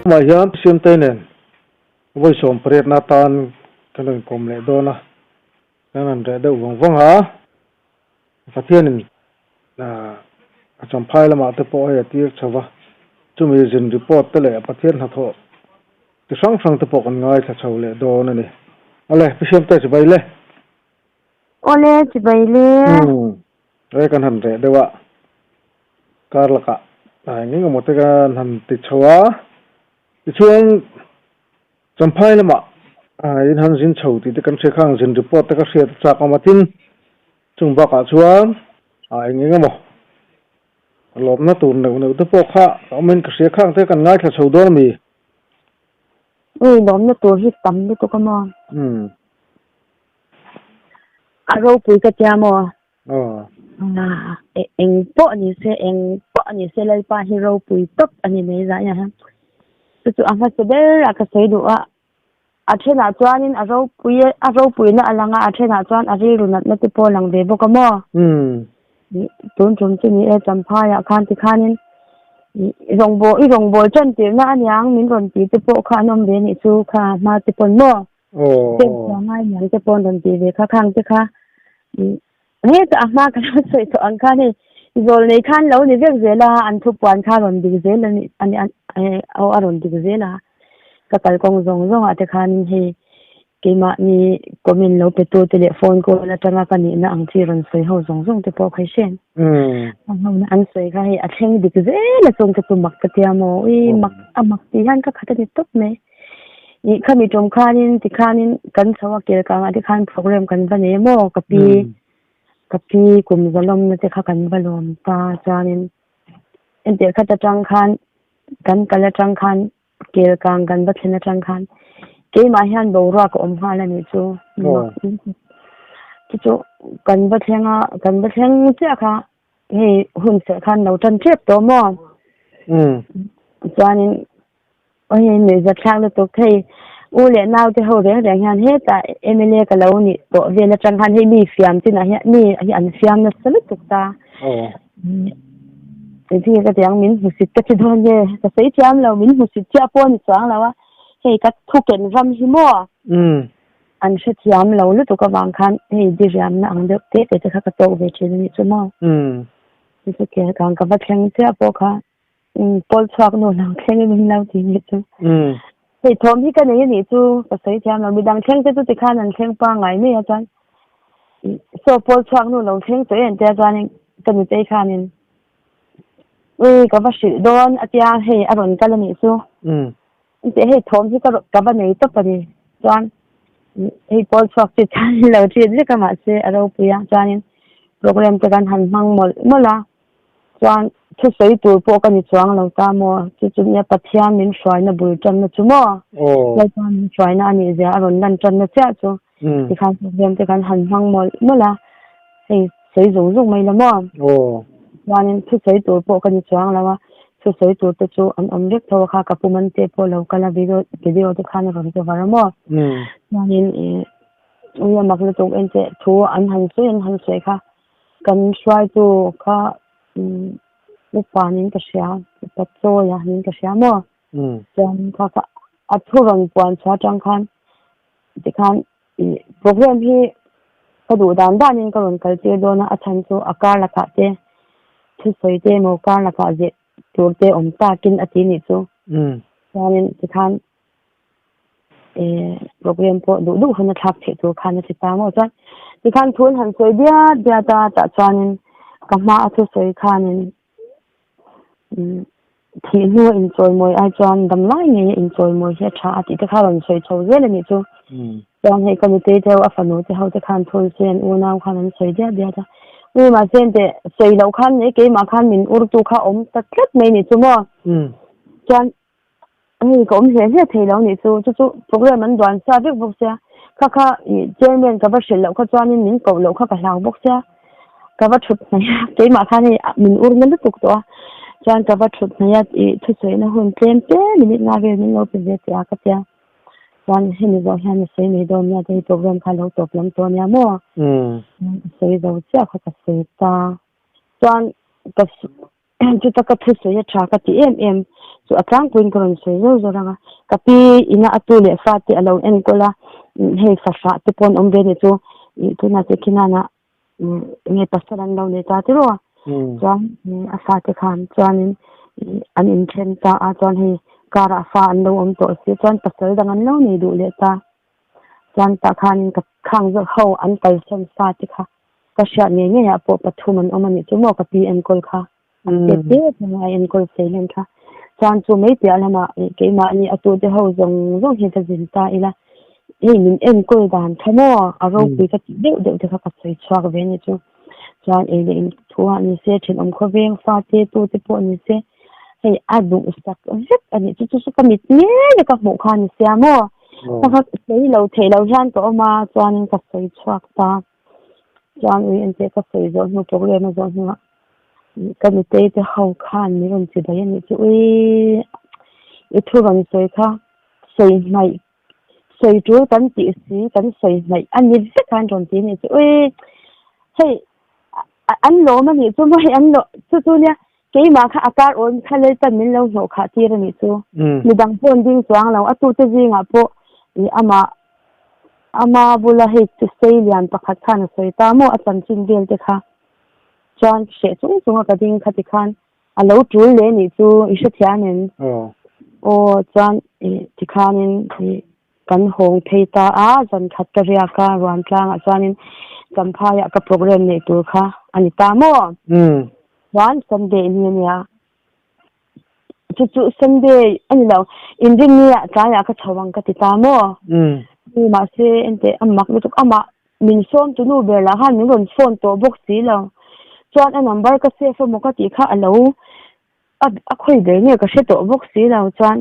Tumah hian Siamtei nen vawi 18 na atan kan rawn kawm leh dawn a, kan rawn reh deuh vawng vawng a. Pathianin a champhai lamah te pawh hei a tir chho va, chumi zin report te leh Pathian hnathawh chi hrang hrang te pawh kan ngaithla chho leh dawn a ni. Awle, Pi Siamtei chibai le. Awle, chibai le. Umm, rei kan han reh deuh a, kar lakah eng eng emaw te kan han ti chho a, tichuan Champhai lamah in han zin chho tih te kan hria khang zin report te ka hriat a chak awm a tin chung bakah chuan eng eng emaw lawmna tur neuh neuh te pawh kha a awm in ka hria khang te kan ngaithla chho dawn a mi? Ui lawmna tur hi tam lutuk a maw? Umm. A ropui ka tia maw? Aw. Eng pawh ni se, eng pawh ni se Lalpa hi ropui tawp a ni mai zah hian. Chu chu a hmasa ber a ka sawi duh a, a thenah chuanin a ropui a ropuina a lang a, a thenah chuan a rilru natna te pawh a lang ve bawk a maw? Tun tum chu ni e Champhaiah khan tikhanin rawngbâwl i rawngbâwl ṭan tirhna a niang min rawn ti te pawh kha an awm ve a nih chu kha hma te pawn maw? Step chhuah ngai niang te pawh an rawn ti ve kha khang te kha. Hetah a hma ka lo sawi tawh ang khan hei zawl nei khan lo ni vek zel a, an thupuan kha a rawn dik zel a ni a aw a rawn dik zel a, ka kalkawng zawng zawngah te khanin hei keimahni comment lo pe tu te leh phone call atanga ka nihna ang chi rawn sawi ho zawng zawng te pawh kha i hriat an sawi kha hei a thleng dik zel a chung te chu mak ka tia maw ui mak a mak tih hian ka khat a ni tawp mai. Ih khami tum khanin tikhanin kan chho a kel kangah te khan program kan va nei maw ka pi ka pi kum zalawmna te kha kan va lawm ta chuanin entir khat atang khan kan kal atang khan kel kang kan va thlen atang khan keimah hian boruak a awm nghal a nih chu chu chu kan va thleng a kan va thleng chiah kha hei hun serh khan lo tan tep tawh maw chuanin Hei nuihzat thlak lutuk hei u leh nau te ho reng reng hian hetah mla ka lo nih tawh vel atang khan hei mi fiam chinah hian mi hi an fiam nasa lutuk ta. Engtin nge ka ti ang min hmusit ka ti dawn nge ka sawi thiam lo min hmusit chiah pawh a ni chuang lo a hei ka thuken ram hi maw an hrethiam lo lutuk avang khan hei diriamna ang deuh te te te kha ka tawk ve thin a nih chu maw. Chu chu ke ka va thleng chiah pawh kha. Pawl chhuak nu lo thleng in min lo ti nih chu. Hei thawm hi ka nei a nih chu ka sawi thiam lo. Midang thleng te chu tikhan an thleng pangngai mai a chuan saw pawl chhuak nu lo thleng tawh em tia chuanin ka nutei khanin ui ka va hrilh dawn a tia hei a rawn kal a nih chu. Engteh hei thawm hi ka va nei tawp a ni. Chuan hei pawl chhuak chi khan lo ṭit vek a mahse a ropui a chuanin program te kan han hmang mawlh mawlh a. Chuan thusawi tur pawh ka ni chuang lo ta maw? Chu chu nia Pathian min hruaina bul tanna chu maw? Lalpa min hruaina a nih zia a rawn lan tanna chiah chu tikhan program te kan han hmang mawlh mawlh a, hei sawi zung zung mai la maw? Chuanin thusawi tur pawh ka ni chuang lo a, thusawi tur te chu an awm vek tho a kha ka pu man te pawh lo kal a video video te khan a rawn cover a maw? Chuanin ih ui a mak lutuk enteh thu an han sawi an han sawi kha. Kan hruaitu kha upa niin ka hria, upa chawia niin ka hria maw? Chuan kha kha a thu rawn puan chhuah atang khan tikhan ih program hi ka duh dan danin ka rawn kal tir dawn a, a chhan chu a kar lakah te thusawi te emaw kar lakah zeh tur te awm takin a ti nih chu. Chuanin tikhan program pawh duh duh hun a thlak theih tur khan a ti ta maw chuan tikhan thu an han sawi diat diat a tah chuanin ka hma a thusawi khanin thih hnu a inchawimawi ai chuan dam lai ngei a inchawimawi hi a tha a tih te kha a rawn sawi chho zel a nih chu chuan hei ka nutei te ho a fanu te ho te khan thu an sawi an unau khan an sawi diat diat a ui mahse teh sawi loh khan keimah khan min ur tu kha awm ta tlat mai a nih chu maw chuan Hei ka awm hle hle thei lo nih chu, chu chu program an duan sa vek bawk sia, kha kha ih chairman ka va hrilh loh kha chuanin min koh loh kha ka hlau bawk sia, ka va thut hnaih a, keimah khan hei min ur na lutuk tawh a, chuan ka va thut hnaih a ih thusawi na hun tlem te minute nga vel min lo pe ve teh a ka tia, chuan hemi zawh hian a sawi mai dawn nia te hei program kha lo tawp lam tawh ania maw, a sawi zo chiah kha ka sawi ta, chuan ka. Chuta ka thusawi a tha ka ti em em. Chu a tlangpuiin ka rawn sawi zawr zawr ang a, ka pi ina a tu leh fa te a lo enkawl a, hei fahrah te pawh an awm ve a nih chu, ih tunah te khinana enge pasal an lo nei ta tiraw a, chuan a fate khan chuanin an inthen ta a, chuan hei karah fa an lo awm tawh si chuan pasal dang an lo nei duh leh ta, chuan tah khanin ka khang zawk ho an kalsawn fate kha ka hriat ngei ngei ah pawh pathum an awm a nih chu maw ka pi enkawl kha. An tet tet mai a enkawl sei hlen kha. Chuan chu mai piah lamah keimahni a tute ho zawng zawng hi ka zin ta ila, hei min enkawl dan kha maw a ropui ka tih deuh deuh te kha ka sawi chhuak ve a ni chu. Chuan ei leh in thu ah ni se, thenawm khawveng fate tute pawh ni se, hei a duhsak vek a nih chu. Chu chu ka mit ngei a ka hmuh kha a ni sia maw. Ka kha sawi lo theih lo hian ka awm a, chuanin ka sawi chhuak ta. Chuan ui engtia ka sawi zawh hnu program a zawh hnuah ka nutei te ho khan min rawn chi daih a nih chu ui i thu rawn sawi kha sawi hmaih sawi tul kan tih si kan sawi hmaih a ni vek a an rawn ti a nih chu ui hei an lawm a nih chu maw hei an lawm chu chu nia keimah kha a kar awn kha Lalpan min lo hnawh khah tir a nih chu midang pawh an ding chuang lo a tute zingah pawh ih amah Ama bula hei chu sei lian pakhat khan a sawi ta maw a chanchin vel te kha chuan hreh chung chung a ka ding kha tikhan a lo tul leh nih chu i hrethiam em? Aw chuan ih tikhanin ih kan hawng phei ta a zan khat ka riak a ruan tlangah chuanin Champhaiah ka program neih tur kha a ni ta maw? Chuan Sunday ni a nia. Chu chu Sunday a ni lo, Inrinni ah tlaiah ka chho ang ka ti ta maw? Ni mahse enteh a mak lutuk amah min sawm tu nu ber lah khan min rawn phone tawh bawk si lo. Chuan a number ka save emaw ka tih kha a lo a khawi ber nge ka hre tawh bawk si lo chuan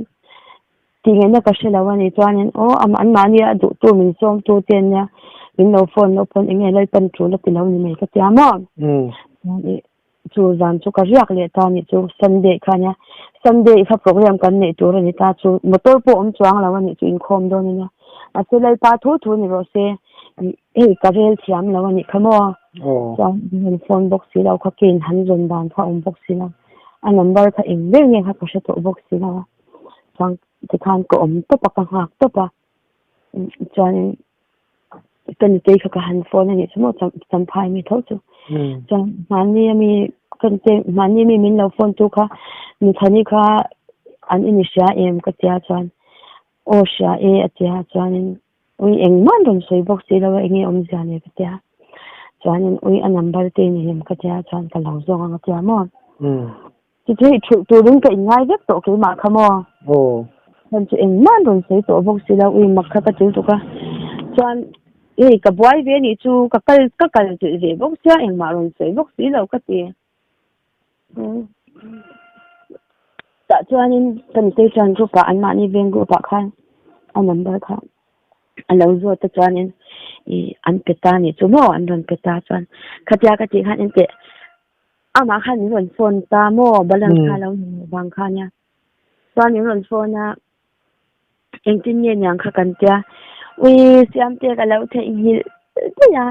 Tihngehna ka hre lo a nih chuanin aw amah anmahni a duhtu min sawmtu te ania min lo phone loh pawn enge Lalpan tul a ti lo ni mai ka tia maw? Chuan ih chu zan chu ka riak leh ta nih chu Sunday kha ania Sunday kha program kan neih tur a ni ta chu motor pawh awm chuang lo a nih chu inkhawm dawn ania mahse Lalpa thu thu ni rawh se ih hei ka rel thiam lo a nih kha maw? Chuan min rawn phone bawk si lo kha kei in han zawn dan kha a awm bawk si lo a number kha eng ber nge kha ka hre tawh bawk si lo a. Chuan tikhan ka awm tawp a, ka nghak tawp a, chuanin ka nutei kha ka han phone a nih chu maw Champhai mi tho chu. Chuan mahni ami ka nutei mahni ami min lo phone tu kha Nuthani kha an in i hria em ka tia chuan aw hria e a tia chuanin ui engmah an rawn sawi bawk si lo a enge awmzia nei ka tia chuanin ui a number te ni em ka tia chuan ka lo zawng ang a tia maw. Tichuan thulh turin ka inngai vek tawh keimah kha maw? Aw. Chuan chu engmah an rawn sawi tawh bawk si lo, ui mak kha ka tul tuk a. Chuan hei ka buai ve anih chu ka kal ka kal chilh ve bawk sia engmah rawn sawi bawk si lo ka ti. Tah chuanin ka nutei chuan group ah anmahni veng group ah khan a number kha a lo zawt a chuanin ih an pe ta anih chu maw an rawn pe ta chuan khatia ka tih khan engteh Amah khan min rawn phone ta maw balance kha lo ni vang kha nia chuan min rawn phone a engtin nge niang kha kan tia ui siamte ka lo theihnghilh daih a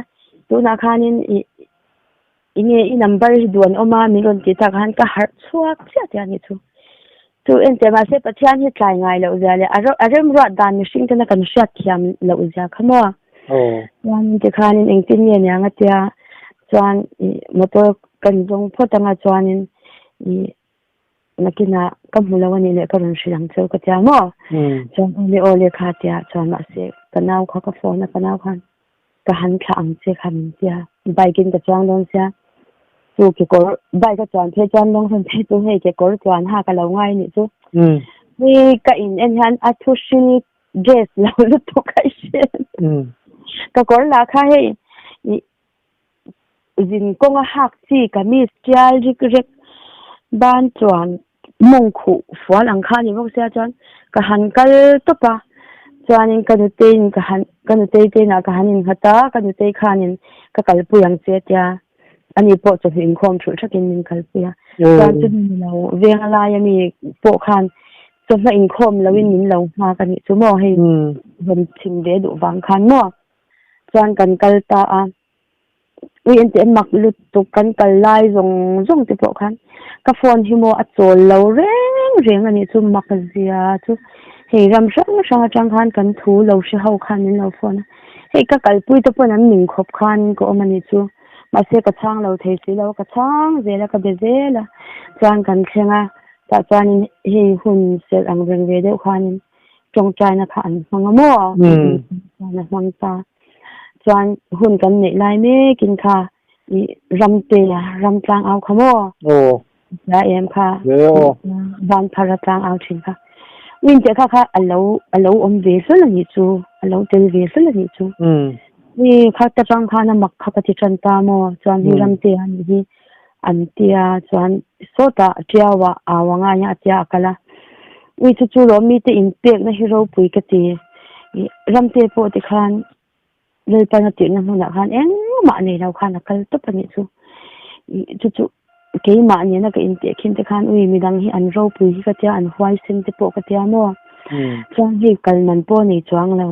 tunah khanin ih enge i number hi duh an awm a min rawn tih tak khan ka harh chhuak chiah tih a nih chu chu engtiang mahse Pathian hi tlai ngai loh zia leh a remruat dan mihring tena kan hriat thiam loh zia kha maw chuan tikhanin engtin nge niang a tia chuan ih motor kan zawng phawt anga chuanin ih nakinah ka hmu lo anih leh ka rawn hrilh ang cheu ka tia maw chuan awle awle kha tia chuan mahse ka nau kha ka phone a ka nau khan ka han thlah ang che kha min tia bike in ka chuang dawn sia chu kekawr bike a chuan phei chuan lawng rawn phei chu hei kekawr chuan ha ka lo ngai anih chu hei ka in en hian a thu hring dress lo lutuk a hriat ka kawr lah kha hei ih zin kawnga hak chi kamis tial rik rek ban chuan mawng khuh fual ang kha a ni bawk sia chuan ka han kal tawp a chuanin ka nuteiin ka han ka nutei te inah ka han innghat a ka nutei khanin ka kalpui ang che tia ani pawh chawhnu inkhawm thulh thakin min kalpui a chuan chumi ni lo veng a laia mi pawh khan chawhma inkhawm loin min lo nghak a nih chu maw hei rawn chhim ve duh vang khan maw chuan kan kal ta a. Ui engti a mak lutuk kan kal lai zawng zawng te pawh khan ka phone hi maw a chawl lo reng reng a nih chu mak zia chu hei ram hrang hrang atang khan kan thu lo hre ho khan min lo phone a hei ka kalpui te pawn an ning khawp khan ka awm a nih chu mahse ka chhang lo thei si lo ka chhang zel a ka be zel a chuan kan thleng a tah chuanin hei hun serh ang reng ve deuh khanin tawngtaina kha an hmang a maw a hmang ta chuan hun kan neih lai mekin kha i ramte ram tlang au kha maw aw la em kha aw van phara tlang au thin kha win te kha kha alo alo awm ve hlol ani chu alo tel ve hlol ani chu ni kha ta tang khan a mak kha ka ti tran ta maw chuan hi ramte ani hi an tia chuan sawtah tiawa awanga nia atia akala ui chu chu lo mi te in pek na hi ropui ka ti ramte pawh ti khan Lalpan a tirhna hmunah khan engmah nei lo khan a kal tawp a nih chu. Chu chu keimah nena ka inteh khin te khan ui midang hi an ropui hi ka tia an huaisen te pawh ka tia maw. Chuan hei kal man pawh nei chuang lo.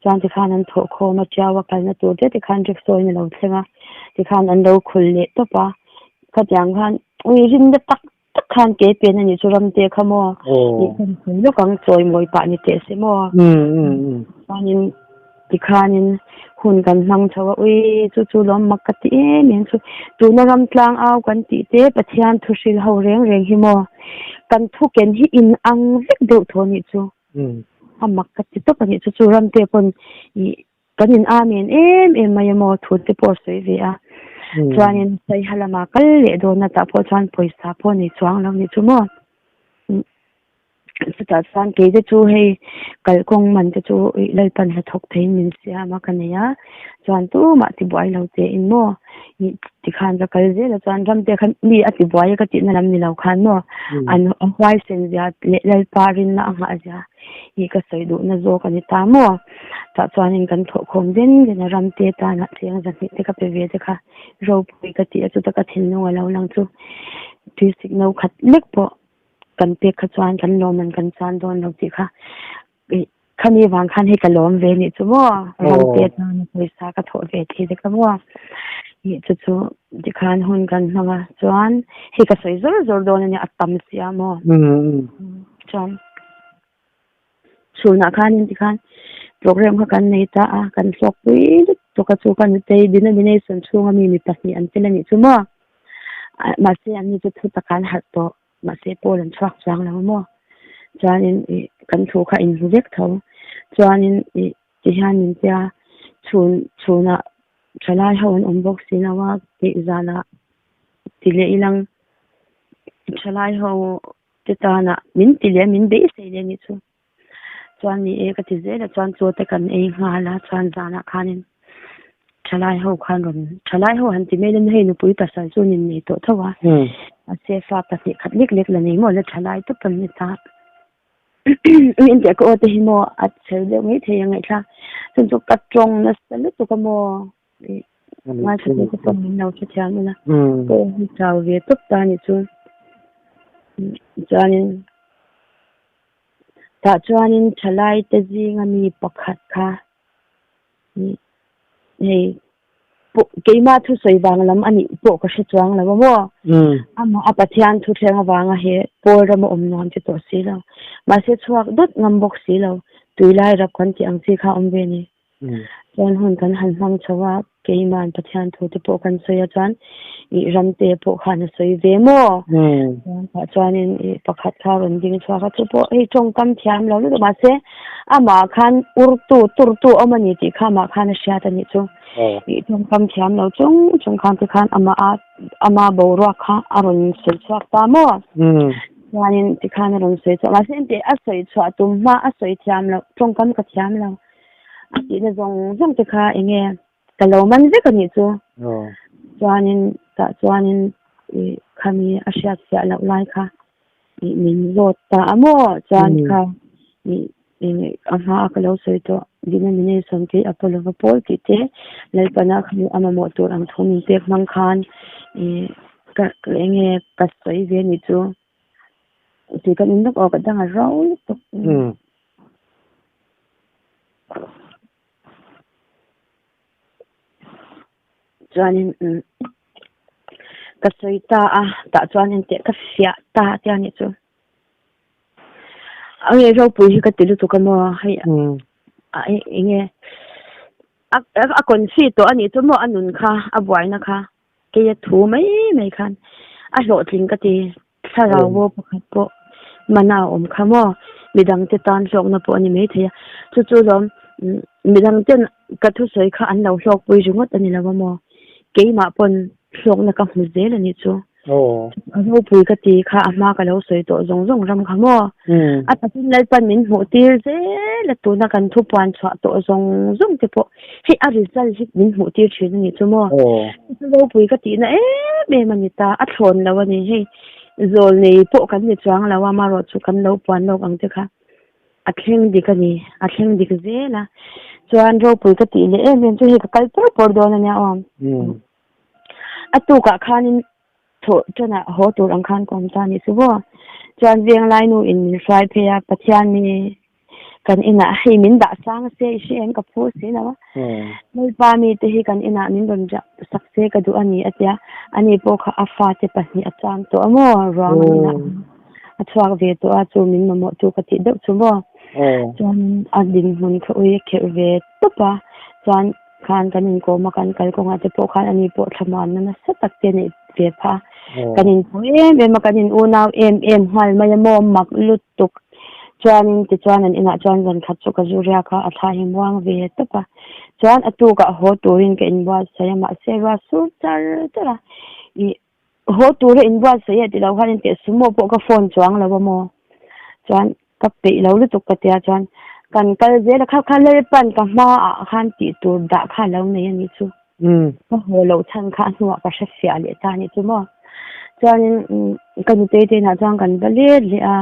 Chuan tikhan an thawh khawm a tiau a kalna tur te tikhan rickshaw in a lo thleng a tikhan an lo khul leh tawp a. Khatiang khan ui rinna tak tak khan ke pen a nih chu ramte kha maw ih kan sawi lawk ang chawi mawi pah ni teh se maw chuanin tikhanin hun kan hmang chho a ui chu chu lawm mak ka ti em em chu tuna ram tlang au kan tih te Pathian thu hrilh ho reng reng hi maw kan thu ken hi in ang vek deuh thaw nih chu a mak ka ti tawp a nih chu chu ramte pawn ih Kan in amen em em mai a maw thu te pawh a sawi ve a. Chuanin Saiha lama kal leh dawn atah pawh chuan pawisa pawh nei chuang lo nih chu maw. Chutah chuan kei te chu hei kalkawng man te chu Lalpan hnathawk theiin min siam a ka nei a. Chuan tumah tibuai lo che in maw tikhan ka kal zel a chuan ramte kha mi a tibuai a ka tihna lam ni lo khan maw an huaisen zia leh Lalpa rinna a nghah zia hi ka sawi duhna zawk a ni ta maw? Tah chuanin kan thawhkhawm zen zen a ramte tana cheng zahnih te ka pe ve te kha ropui ka tih a chuta ka thinlung a lo lang chu tuisik no khat lek pawh kan pek kha chuan kan lawm an kan chan dawn lo tih kha ih khami vang khan hei ka lawm ve nih chu maw ramte tana pawisa ka thawh ve thei te kha maw ih chu chu tikhan hun kan hmang a chuan hei ka sawi zawr zawr dawn a nia a tam sia maw chuan chhunah khanin tikhan program kha kan nei ta a kan hlawk pui lutuk a chu ka nutei denomination chhunga mi mi pahnih an tel a nih chu maw mahse an ni chu thu takah an harh tawh mahse pawl an chhuak chuang lo maw chuanin ih kan thu kha inhmu vek tho chuanin ih tihian min tia chhun chhunah thalai ho an awm bawk si lo a tih zanah ti leh ilang thalai ho te tana min ti leh min beisei leh anih chu chuan ni e ka ti zel a chuan chaw te kan ei nghal a chuan zanah khanin thalai ho khan rawn thalai ho han ti mai in hei nupui pasal chu an innei tawh tho a mahse fa pahnih khat lek lek la nei maw la thalai tawp an ni ta engtiah ka aw te hi maw a chher deuh mai thei a ngaihthlak chuan chu ka tawng nasa lutuk a maw Ngaithla te te pawh min lo hrethiam ila pawh hi chau ve tawp ta anih chu chuanin tah chuanin thalai te zinga mi pakhat kha hei pawh keimah thusawi vang lam anih pawh ka hre chuang lo a maw amah a Pathian thu thleng avanga he pawl rama awm nuam ti tawh si lo mahse chhuak dawt ngam bawk si lo tuilai rap kan tih ang chi kha a awm ve a ni. Chuan hun kan han hmang chho a, keima'n Pathian thu te pawh kan sawi a chuan ih ramte pawh khan a sawi ve maw? Chuan tah chuanin ih pakhat kha rawn ding chhuak a, chu pawh hei tawngkam thiam lo lutuk mahse amah khan urtu turtu awm a ni tih kha amah khan a hriat a nih chu. Ih tawngkam thiam lo chung chung khan te khan amah a ama boruak kha a rawn sawi chhuak ta maw? Chuanin tikhan a rawn sawi chhuak mahse engteh a sawi chhuah tum hma a sawi thiam loh tawngkam ka thiam lo. A tihna zawng zawng te kha eng nge ka lo man vek a nih chu. Chuanin tah chuanin ih khami a hriat fiah loh lai kha ih min zawt ta a maw chuan kha ih ih a hma a ka lo sawi tawh denomination te Apollo va pawl tih te Lalpana khami a mamawh tur ang thu min pek hmang khan ih ka eng nge ka sawi ve a nih chu tih kan in lawk aw ka dang a rau lutuk. Chuanin umm ka sawi ta a tah chuan engteh ka fiah ta tia nih chu. Ange ropui hi ka ti lutuk a maw hei a enge a a confi tawh a nih chu maw a nun kha a buaina kha kei a thu mai mai khan a hlawhtling ka ti thlarau bo pakhat pawh mana a awm kha maw midang te tan hlawkna pawh a ni maithei a chu chu lawm midang ten ka thusawi kha an lo hlawkpui ringawt a ni lo a maw keimah pawn hlawkna ka hmu zel a nih chu. A ropui ka ti kha a hma ka lo sawi tawh zawng zawng ram kha maw? A takin Lalpan min hmuh tir zel a tuna kan thu puan chhuah tawh zawng zawng te pawh hei a result hi min hmuh tir thin a nih chu maw? Chu ropui ka tihna em em a ni ta, a thlawn lo a ni hei zawl nei pawh kan ni chuang lo a amaherawh chu kan lo puan lawk ang te kha a thleng dik a ni, a thleng dik zel a chuan ropui ka tih leh em em chu hei ka kal pawr pawr dawn a nia aw. A tukah khanin thawh ṭanah haw tur ang khan ka awm ta a nih chu maw. Chuan Venglai nu in min hruai phei a, Pathian mi kan inah hei min dah sang se i hre em ka phu si lo a. Lalpa mi te hi kan inah min rawn riah sak se ka duh a ni a tia, ani pawh kha a fate pahnih a cham tawh a maw, ruang an inah a chhuak ve tawh a, chu min mamawh tu ka tih deuh chu maw. Chuan a dinhmun kha ui a kherh ve tawp a, chuan khan kan inkawm a, kan kal kawngah te pawh khan ani pawh thlamuanna nasa tak te a neih ve phah a, kan inpawh em em a, kan in unau em em nghal mai a maw mak lutuk chuanin tichuan an inah chuan zan khat chu ka zu riak a, a thla hi muang ve tawp a, chuan a tukah haw turin ka inbuatsaih a, mahse ruah sur char char a, ih haw tura inbuatsaih a tilo khan inteh sumo pawh ka phone chuang lo a maw chuan ka peih lo lutuk ka tia chuan kan kal zel a kha kha Lalpan ka hmaah khan tih tur dah kha a lo nei a nih chu ka haw loh chhan kha a hnuah ka hre fiah leh ta a nih chu maw chuanin ka nutei te inah chuan kan va let leh a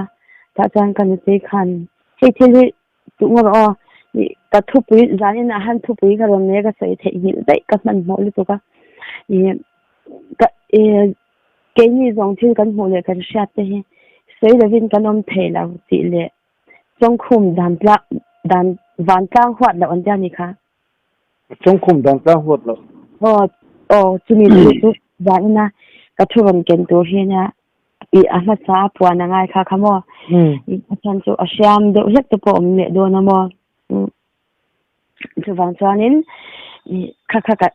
tah chuan ka nutei khan hei thil hi Duh ngawr aw, ih ka thupui zanin ah han thupui ka rawn nei a ka sawi theihnghilh daih ka hmanhmawh lutuk a, ih ka ih keini zawng thil kan hmuh leh kan hriat te hi sawi lovin kan awm thei lo tih leh chawngkhum dan tlang dan vantlang huat loh an tia ni kha. Chawngkhum dan tlang huat loh. Aw aw chumi thu chu zanin a ka thu rawn ken tur hi ania I a hmasa a puan a ngai kha kha maw? A chhan chu a hriam deuh hlek te pawh awm leh dawn a maw? Chuvang chuanin kha kha ka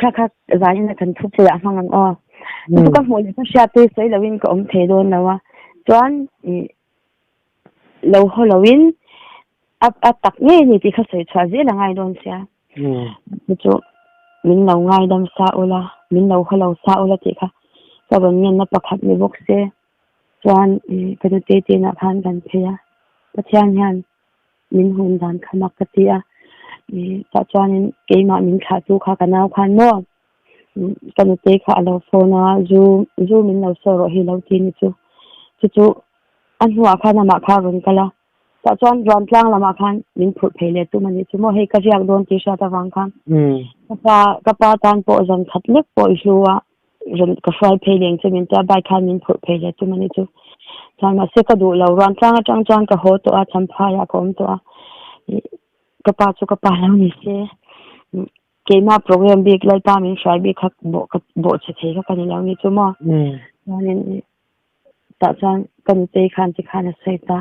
kha kha zanin a kan thupui ah hmang ang aw. Chu ka hmuh leh ka hriat te sawi loin ka awm thei dawn lo a. Chuan lo haw loin a a tak ngei a ni tih kha sawi chhuah zel a ngai dawn sia. Chu chu min lo ngaidam sa ula, min lo haw lo sa ula tih kha ka rawn ngenna pakhat ni bawk se. Chuan ka nute tenah khan kan phei a, Pathian hian min hun dan kha mak ka ti a. Tah chuanin keimah min thlahtu kha ka nau khan maw ka nute kha a lo phone a, zu zu min lo sawi rawh hi lo ti ni chu. Chu chu a hnuah khan amah kha a rawn kal a. Tah chuan Ruantlang lamah khan min phurh phei leh tum a nih chu maw, hei ka riak dawn tih hriat avang khan ka pa ka pa tan pawh zan khat lek pawh i hlu a, rawn ka hruai phei leng che min tia bike khan min phurh phei leh tum a nih chu. Chuan mahse ka duh lo, Ruantlang atang chuan ka haw tawh a, Champhaiah ka awm tawh a, ka pa chu ka pa lo ni se, keimah program bik Lalpa min hruai bik kha bawh ka bawh chhe thei kha ka ni lo ni chu maw. Chuanin Tah chuan ka nutei khan ti khan a sawi ta,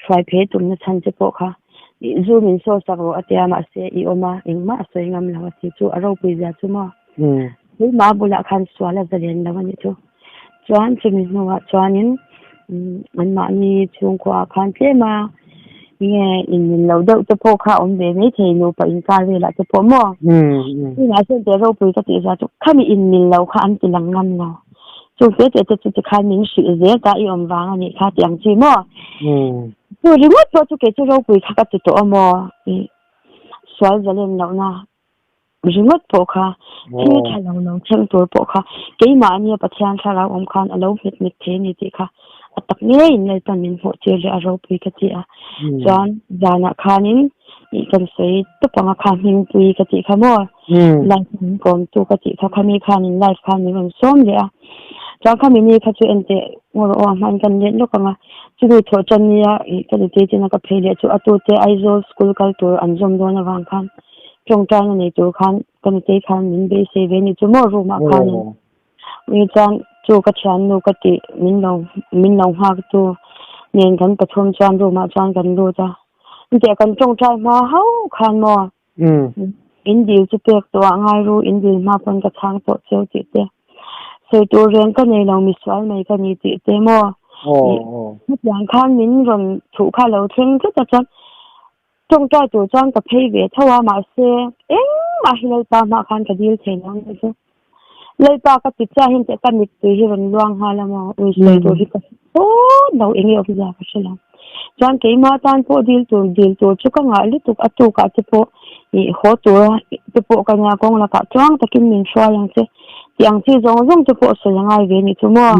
hruai phei tumna chhan che pawh kha zu min saw sak rawh a tia mahse i awm a, engmah a sawi ngam lo a ti chu a ropui zia chu maw. Keimah bulah khan sual a zalen lo a nih chu. Chuan chumi hnuah chuanin anmahni chhungkua ah khan tlem a nge inmil lo deuh te pawh kha a awm ve maithei nupa inkar velah te pawh maw. Tunah chuan teh ropui ka tih zia chu khami inmil lo kha an ti lang ngam lo. Chu fe teh te chu tikhan min hrilh zel ta i awm vang a nih kha tih ang chi maw? Chu ringawt pawh chu kei chu ropui kha ka ti tawh a maw? Sual zalen lohna ringawt pawh kha thil tha lo lo thleng tur pawh kha keimahnia Pathian thlarau awm khan a lo hmet hmet thei a ni tih kha a tak ngeiin Lalpan min hmuh tir leh a ropui ka ti a. Chuan zanah khanin ih kan sawi tawp ang a kha hmingpui ka tih kha maw? Live min kawmtu ka tih kha khami khanin live khan min rawn sawm leh a. Chuan khami ni kha chu enteh ngaw rawh aw a hmain kan let lawk ang a. Chumi thawh tan nia ih ka nute china ka phei leh chu a tute Aizawl school kal tur an zawm dawn avang khan tawngtaina nei tur khan ka nutei khan min beisei ve ni chu maw room ah khanin. Mi chuan chu ka thiannu ka tih min lo min lo nghak tu. nen kan pathum chuan room ah chuan kan lut a engtiah kan tawngtai hma hauh khan maw in dil chu pek tawh ah ngai ru in dil hma pawn ka chhang tawh cheu tih te sawi tur reng ka nei lo misual mai ka ni tih te maw hetiang khan min rawn thuh kha lo thleng tlat a chuan tawngtai tur chuan ka phei ve tho a mahse engmah hi Lalpa hmah khan ka dil thei lo ni chu Lalpa ka ti chiah hian teh ka mittui hi rawn luang nghal a maw ui sawi tur hi ka hre tawp lo enge awmzia ka hre lo chuan keimah tan pawh dil tur dil tur chu ka ngah lutuk a tukah te pawh ih haw tura te pawh ka nia kawng lakah chuang takin min hruai ang che tih ang chi zawng zawng te pawh sawi a ngai ve anih chu maw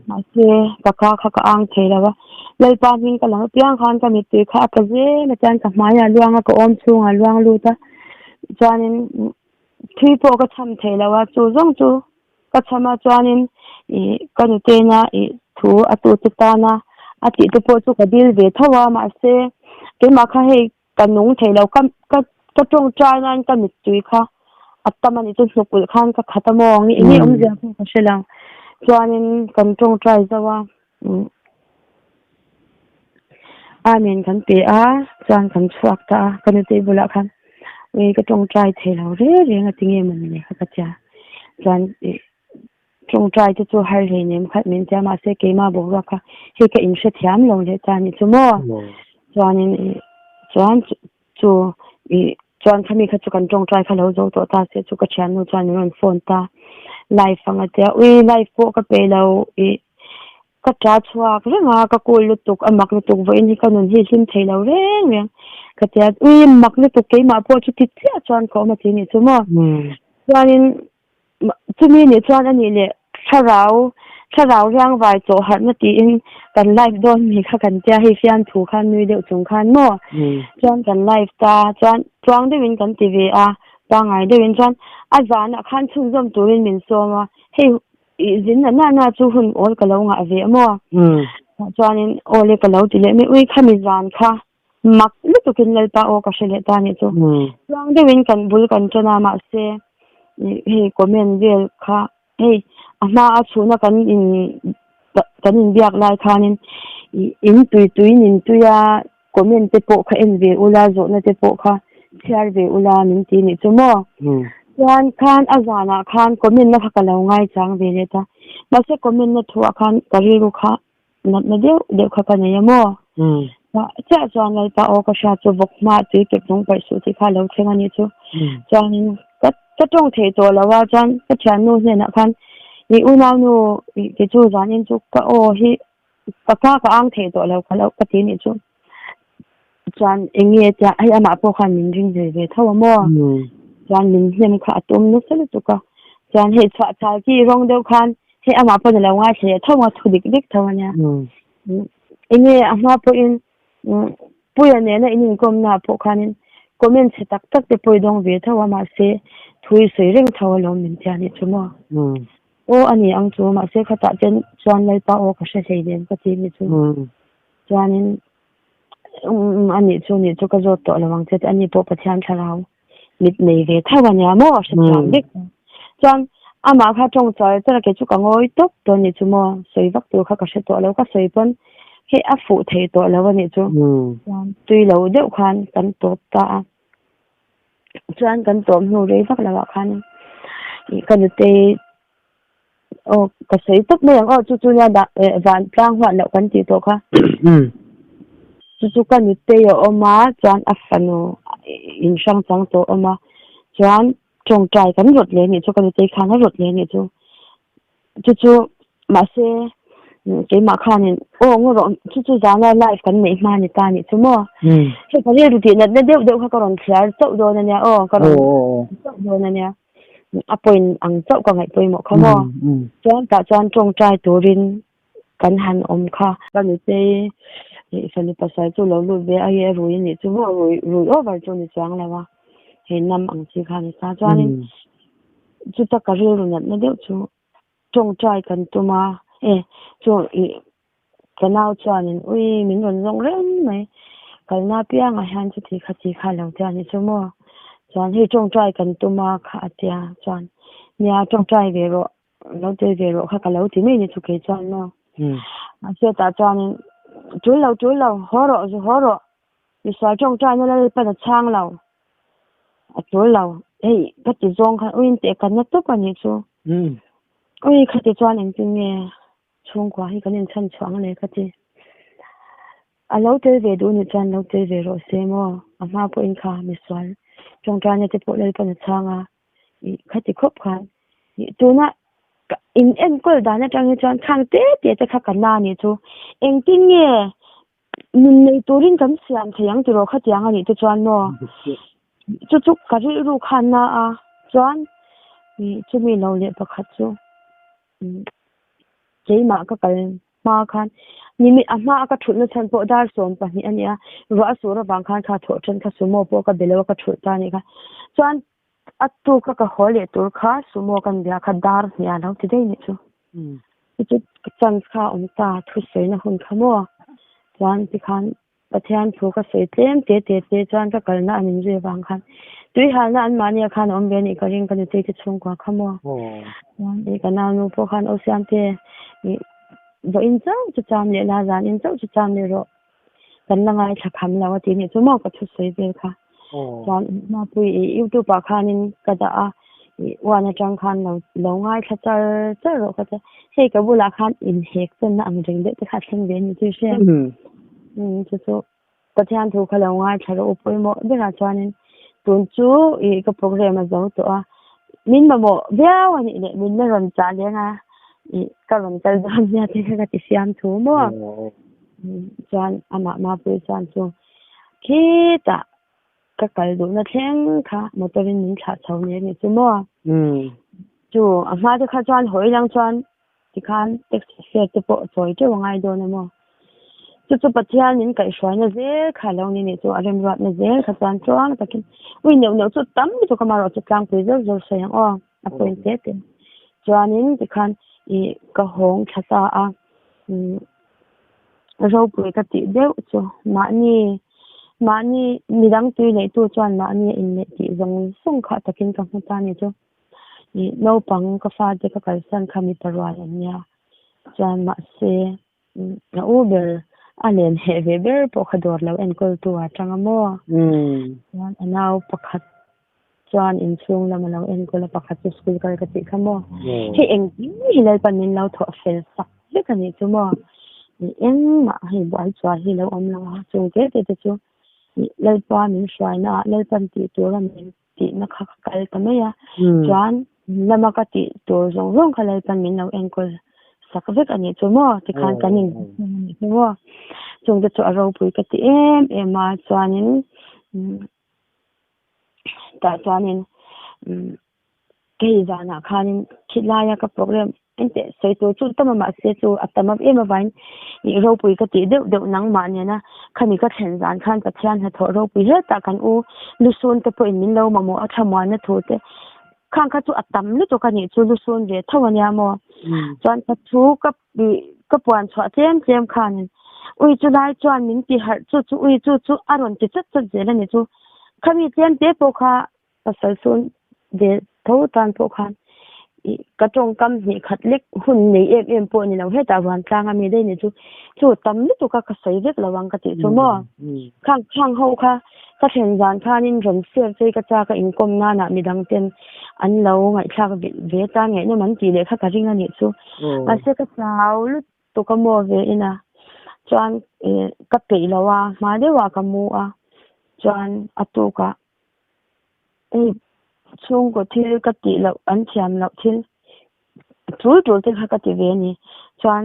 mahse ka kha kha ka ang thei lo a Lalpa hming ka lang apiang khan ka mittui kha a tla zel a chuan ka hmaiah a luang a ka awm chhungah a luang lut a chuanin Thui pawh ka cham thei lo a, chu zawng chu ka cham a chuanin ih ka nutena ih thu a tute tana a tih te pawh chu ka dil ve tho a mahse keimah kha hei ka nung thei lo ka ka ka tawngtai nan ka mittui kha a tam a nih chu hnuk ulh khan ka khat a maw nge enge awmzia pawh ka hre lo chuanin kan tawngtai zo a umm Amen kan pe a chuan kan chhuak ta a ka nutei bulah khan ui ka tawngtai thei lo reng reng a tinge mawni le kha ka tia chuan ih tawngtai te chu har hlei nem khat min tia mahse keimah boruak kha hei ka inhrethiam lo leh ta a nih chu maw chuanin ih chuan chu ih chuan khami kha chu kan tawngtai kha lo zo tawh ta se chu ka thiannu chuan min rawn phone ta live ang a tia ui live pawh ka pe lo ih Ka ṭa chhuak reng a, ka cool lutuk, a mak lutuk vawiin hi ka nun hi hlim thei lo reng reng. Ka ti a, ui mak lutuk keimah pawh chu ti chiah chuan ka awm a ti nih chu maw. Chuanin chumi nih chuan a nih leh thlarau, thlarau riang vai chawh harhna tiin kan live dawn mi kha kan tia hei fiamthu khan nui deuh chung khan maw. Chuan kan live ta chuan tluang deuhin kan ti ve a, pangngai deuhin chuan a zanah khan chhunzawm turin min sawm a, hei I zin na na na chu hun awl ka lo ngah ve a maw? Chuanin aw le ka lo ti leh mai, ui khami zan kha mak lutukin Lalpa aw ka hre leh ta nih chu. Tluang deuhin kan bul kan ṭan a mahse hei comment vel kha hei a hma a chhuna kan in kan inbiak lai khanin in tui tui nin tui a comment te pawh kha en ve ula zawhna te pawh kha chhiar ve ula min ti nih chu maw chuan khan a zanah khan comment na kha ka lo ngai chang ve leh ta mahse comment na thuah khan ka rilru kha natna deuh deuh kha ka nei a maw chiah chuan lalpa aw ka hria chu vawk hma tui kep nung paih suh tih kha a lo thleng a nih chu chuanin ka ka tawng thei tawh lo a chuan ka thiannu hnenah khan i unaunu kei chu zanin chu ka aw hi Ka ka ka ang thei tawh lo ka lo ka ti nih chu. Chuan eng nge tia hei amah pawh khan min ring ve ve tho a maw. Chuan min hnem kha a tum nasa lutuk a. Chuan hei chhuah chal ki rawng deuh khan hei amah pawh ni lo ngai thleh tho a thu dik dik tho a nia. Eng nge a hma pawhin Puia nena in inkawmna ah pawh khanin comment chhe tak tak te pawh i dawng ve tho a mahse thu i sawi reng tho alawm min tia nih chu maw. Aw a ni ang chu mahse khatah ten chuan Lalpa aw ka hre hlei nen ka ti ni chu. Chuanin a nih chu nih chu ka zawt tawh lo ang che ti ani pawh Pathian thlarau mit nei ve tho a nia maw hre thiam vek. Chuan amah kha tawng char char a kei chu ka ngawi tawp tawh a nih chu maw sawi vak tur kha ka hre tawh lo ka sawi pawn hei a fuh thei tawh lo a nih chu. Chuan tui lo deuh khan kan tawp ta a. Chuan kan tawp hnu rei vak lo ah khan ih ka nutei aw ka sawi tawp mai ang aw chu chu nia dah eh van tlang huat loh kan tih tawh kha chu chu ka nutei a awm a chuan a fanu in hrang chang tawh a awm a chuan tawngtai kan rawt leh anih chu ka nutei khan a rawt leh anih chu. Chu chu mahse keimah khanin aw ngaw rawh chu chu zana live kan neih hma ni ta nih chu maw hei ka rilru tih natna deuh deuh kha ka rawn thliar chauh dawn ania aw ka rawn chauh dawn ania a point ang chauh ka ngaih pawimawh kha maw chuan tah chuan tawngtai turin kan han awm kha ka nutei fanu pasal chu lo lut ve a hei a rui anih chu maw rui rui over chu ni chuang lo a hei nam ang chi kha ni ta chuanin Chuta ka rilru natna deuh chu tawngtai kan tum a, e chu ih ka nau chuanin ui min rawn zawng reng mai, kalna apiangah hian chuti kha ti kha lo tia ni chu maw, chuan hei tawngtai kan tum a kha a tia chuan nia tawngtai ve rawh lo tel ve rawh kha ka lo ti mai ni chu kei chuan maw, mahse tah chuanin. Tul lo, tul lo, haw rawh, zu haw rawh. Misual tawngtaina Lalpan a chhang lo. A tul lo. Hei, ka ti zawng khan uiin teh ka na tawp a nih chu. Ui, khati chuan engtin nge chhungkua hi kan inchhan chhuah ang le ka ti. A lo tel ve duh nih chuan lo tel ve rawh se maw? A hma pawhin kha misual tawngtaina te pawh Lalpan a chhang a, ih khati khawp khan ih tuna ka in enkawl dan atang hi chuan khang te te te kha ka na nih chu engtin nge nun nei turin kan siam thei ang tiraw khatiang anih te chuan maw chu chu ka rilru khan na a chuan ih chumi lo leh pakhat chu keimah ka kal hma khan nimit a hma a ka thutna chhan pawh dar 12 a nia ruah a sur avang khan kha thawh then kha sumo pawh ka be lo a ka thulh ta anih kha chuan a tuk a ka haw leh tur kha sumo kan bia kha dar hnih a lo ti daih nih chu chu chance kha a awm ta thusawi na hun kha maw chuan tikhan Pathian thu ka sawi tlem te te te chuan ka kalna an inzui avang khan tui halna an mahni ah khan a awm ve anih ka ring ka nutei te chhungkua kha maw. Chuan i ka naunu pawh khan aw siam te i vawiin chauh chu cham leh la zan in chauh chu cham leh rawh kan la ngaithla kham lo a ti nih chu maw ka thu sawi vel kha. Chuan mapui i youtube ah khanin ka dah a i uan atang khan lo lo ngaithla char char rawh ka tia hei ka bulah khan inhek chenna ang reng deuh te kha a thleng ve a ni chu i hria em chu chu Pathian thu kha lo ngaithla rawh u pawimawh berah chuanin tun chu i ka program a zo tawh a min mamawh viau a nih leh min la rawn chah leng a i ka rawn kal dawn nia te kha ka ti siam thu maw chuan amah mapui chuan chu Khitah ka kal duhna thleng kha motor in min thlah chho nen ni chu maw? Chu a hma te kha chuan hawi lang chuan tikhan taxi fare te pawh chawi teuh a ngai dawn a maw? Chu chu Pathian min kaihhruaina zel kha lo ni nih chu a remruatna zel kha chuan tluang takin ui neuh neuh chu tam lutuk amaherawh chu tlangpui zawr zawr sawi ang aw a point te te. Chuanin tikhan ih ka hawng thla ta a umm. Ropui ka tih deuh chu mahni mahni midang tui neihtu chuan mahni a inneih tih zawng zawng kha takin ka hmu ta ni chu. Ih naupang ka fate ka kalsan kha mipa rual an nia chuan mahse a u ber a len heh ve ber pawh kha dawr lo enkawltu a tang a maw? Chuan a nau pakhat Chuan inchhung lam a lo enkawl a, pakhat chu school kal ka tih kha maw? Hei engkim hi Lalpan min lo thawh fel sak vek a nih chu maw? Engmah hei buai chuah hi lo awm lo a, chung te te te chu Lalpa min hruaina ah Lalpan tih tura min tihna kha ka kal ta mai a, chuan lama ka tih tur zawng zawng kha Lalpan min lo enkawl sak vek a nih chu maw? Tikhan kan in a nih chu maw? Chung te chu a ropui ka ti em em a, chuanin Tah chuanin kei zanah khanin khilaia ka program engteh sawi tur chu tam a mahse chu a tam em avangin ih ropui ka tih deuh deuh nangmah nena khami ka thlen zan khan Pathian hnathawh ropui hle tak kan u lusun te pawhin min lo mamawh a thlamuanna thu te khang kha chu a tam lutuk a nih chu lusun ve tho a nia maw chuan ka thu ka ka puan chhuah tlem tlem khanin ui chu lai chuan min ti harh chu chu ui chu chu a rawn ti chat chat zel a ni chu khami tlem te pawh kha pasal chhun ve tho tan pawh khan ih ka tawngkam hnih khat lek hun nei em em pawh ni lo hetah ruan tlang a mi daih ni chu chu tam lutuk a ka sawi vek lo ang ka tih chu maw khang khang ho kha Ka thlen zan khanin rawn share chei ka chak a inkawm nanah midang ten an lo ngaihthlak ve tan ngaihnawm an tih leh kha ka ring a nih chu. Mahse ka chau lutuk a maw ve in a chuan ih ka peih lo a hma deuhah ka mu a chuan a tukah hei chhungkaw thil ka tih loh an thiam loh thil tul tul te kha ka ti ve a ni chuan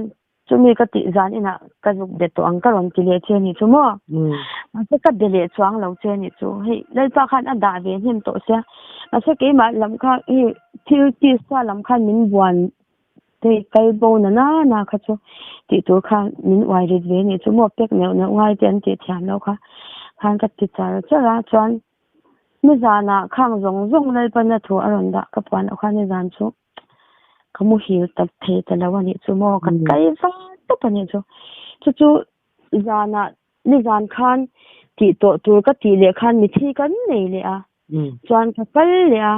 Chumi ka tih zan inah ka zuk be tawh ang ka rawn ti leh che a nih chu maw? Mahse ka be leh chuang lo che a nih chu. Hei Lalpa khan a dah ve hnem tawh sia. Mahse keimah lam kha hei thil tisa lam khan min buan hei kal bo na na na kha chu tih tur khan min uai rit ve a nih chu maw? Pek neuh neuh ngai te an tih thiam loh kha khan ka ti char char a chuan nizanah khang zawng zawng Lalpana thu a rawn dah ka puan loh khan nizan chu. Ka muhil tak thei ta lo a nih chu maw ka kai va tawp a nih chu. Chu chu zanah nizan khan tih tawh tur ka tih leh khan mithi kan nei leh a chuan ka kal leh a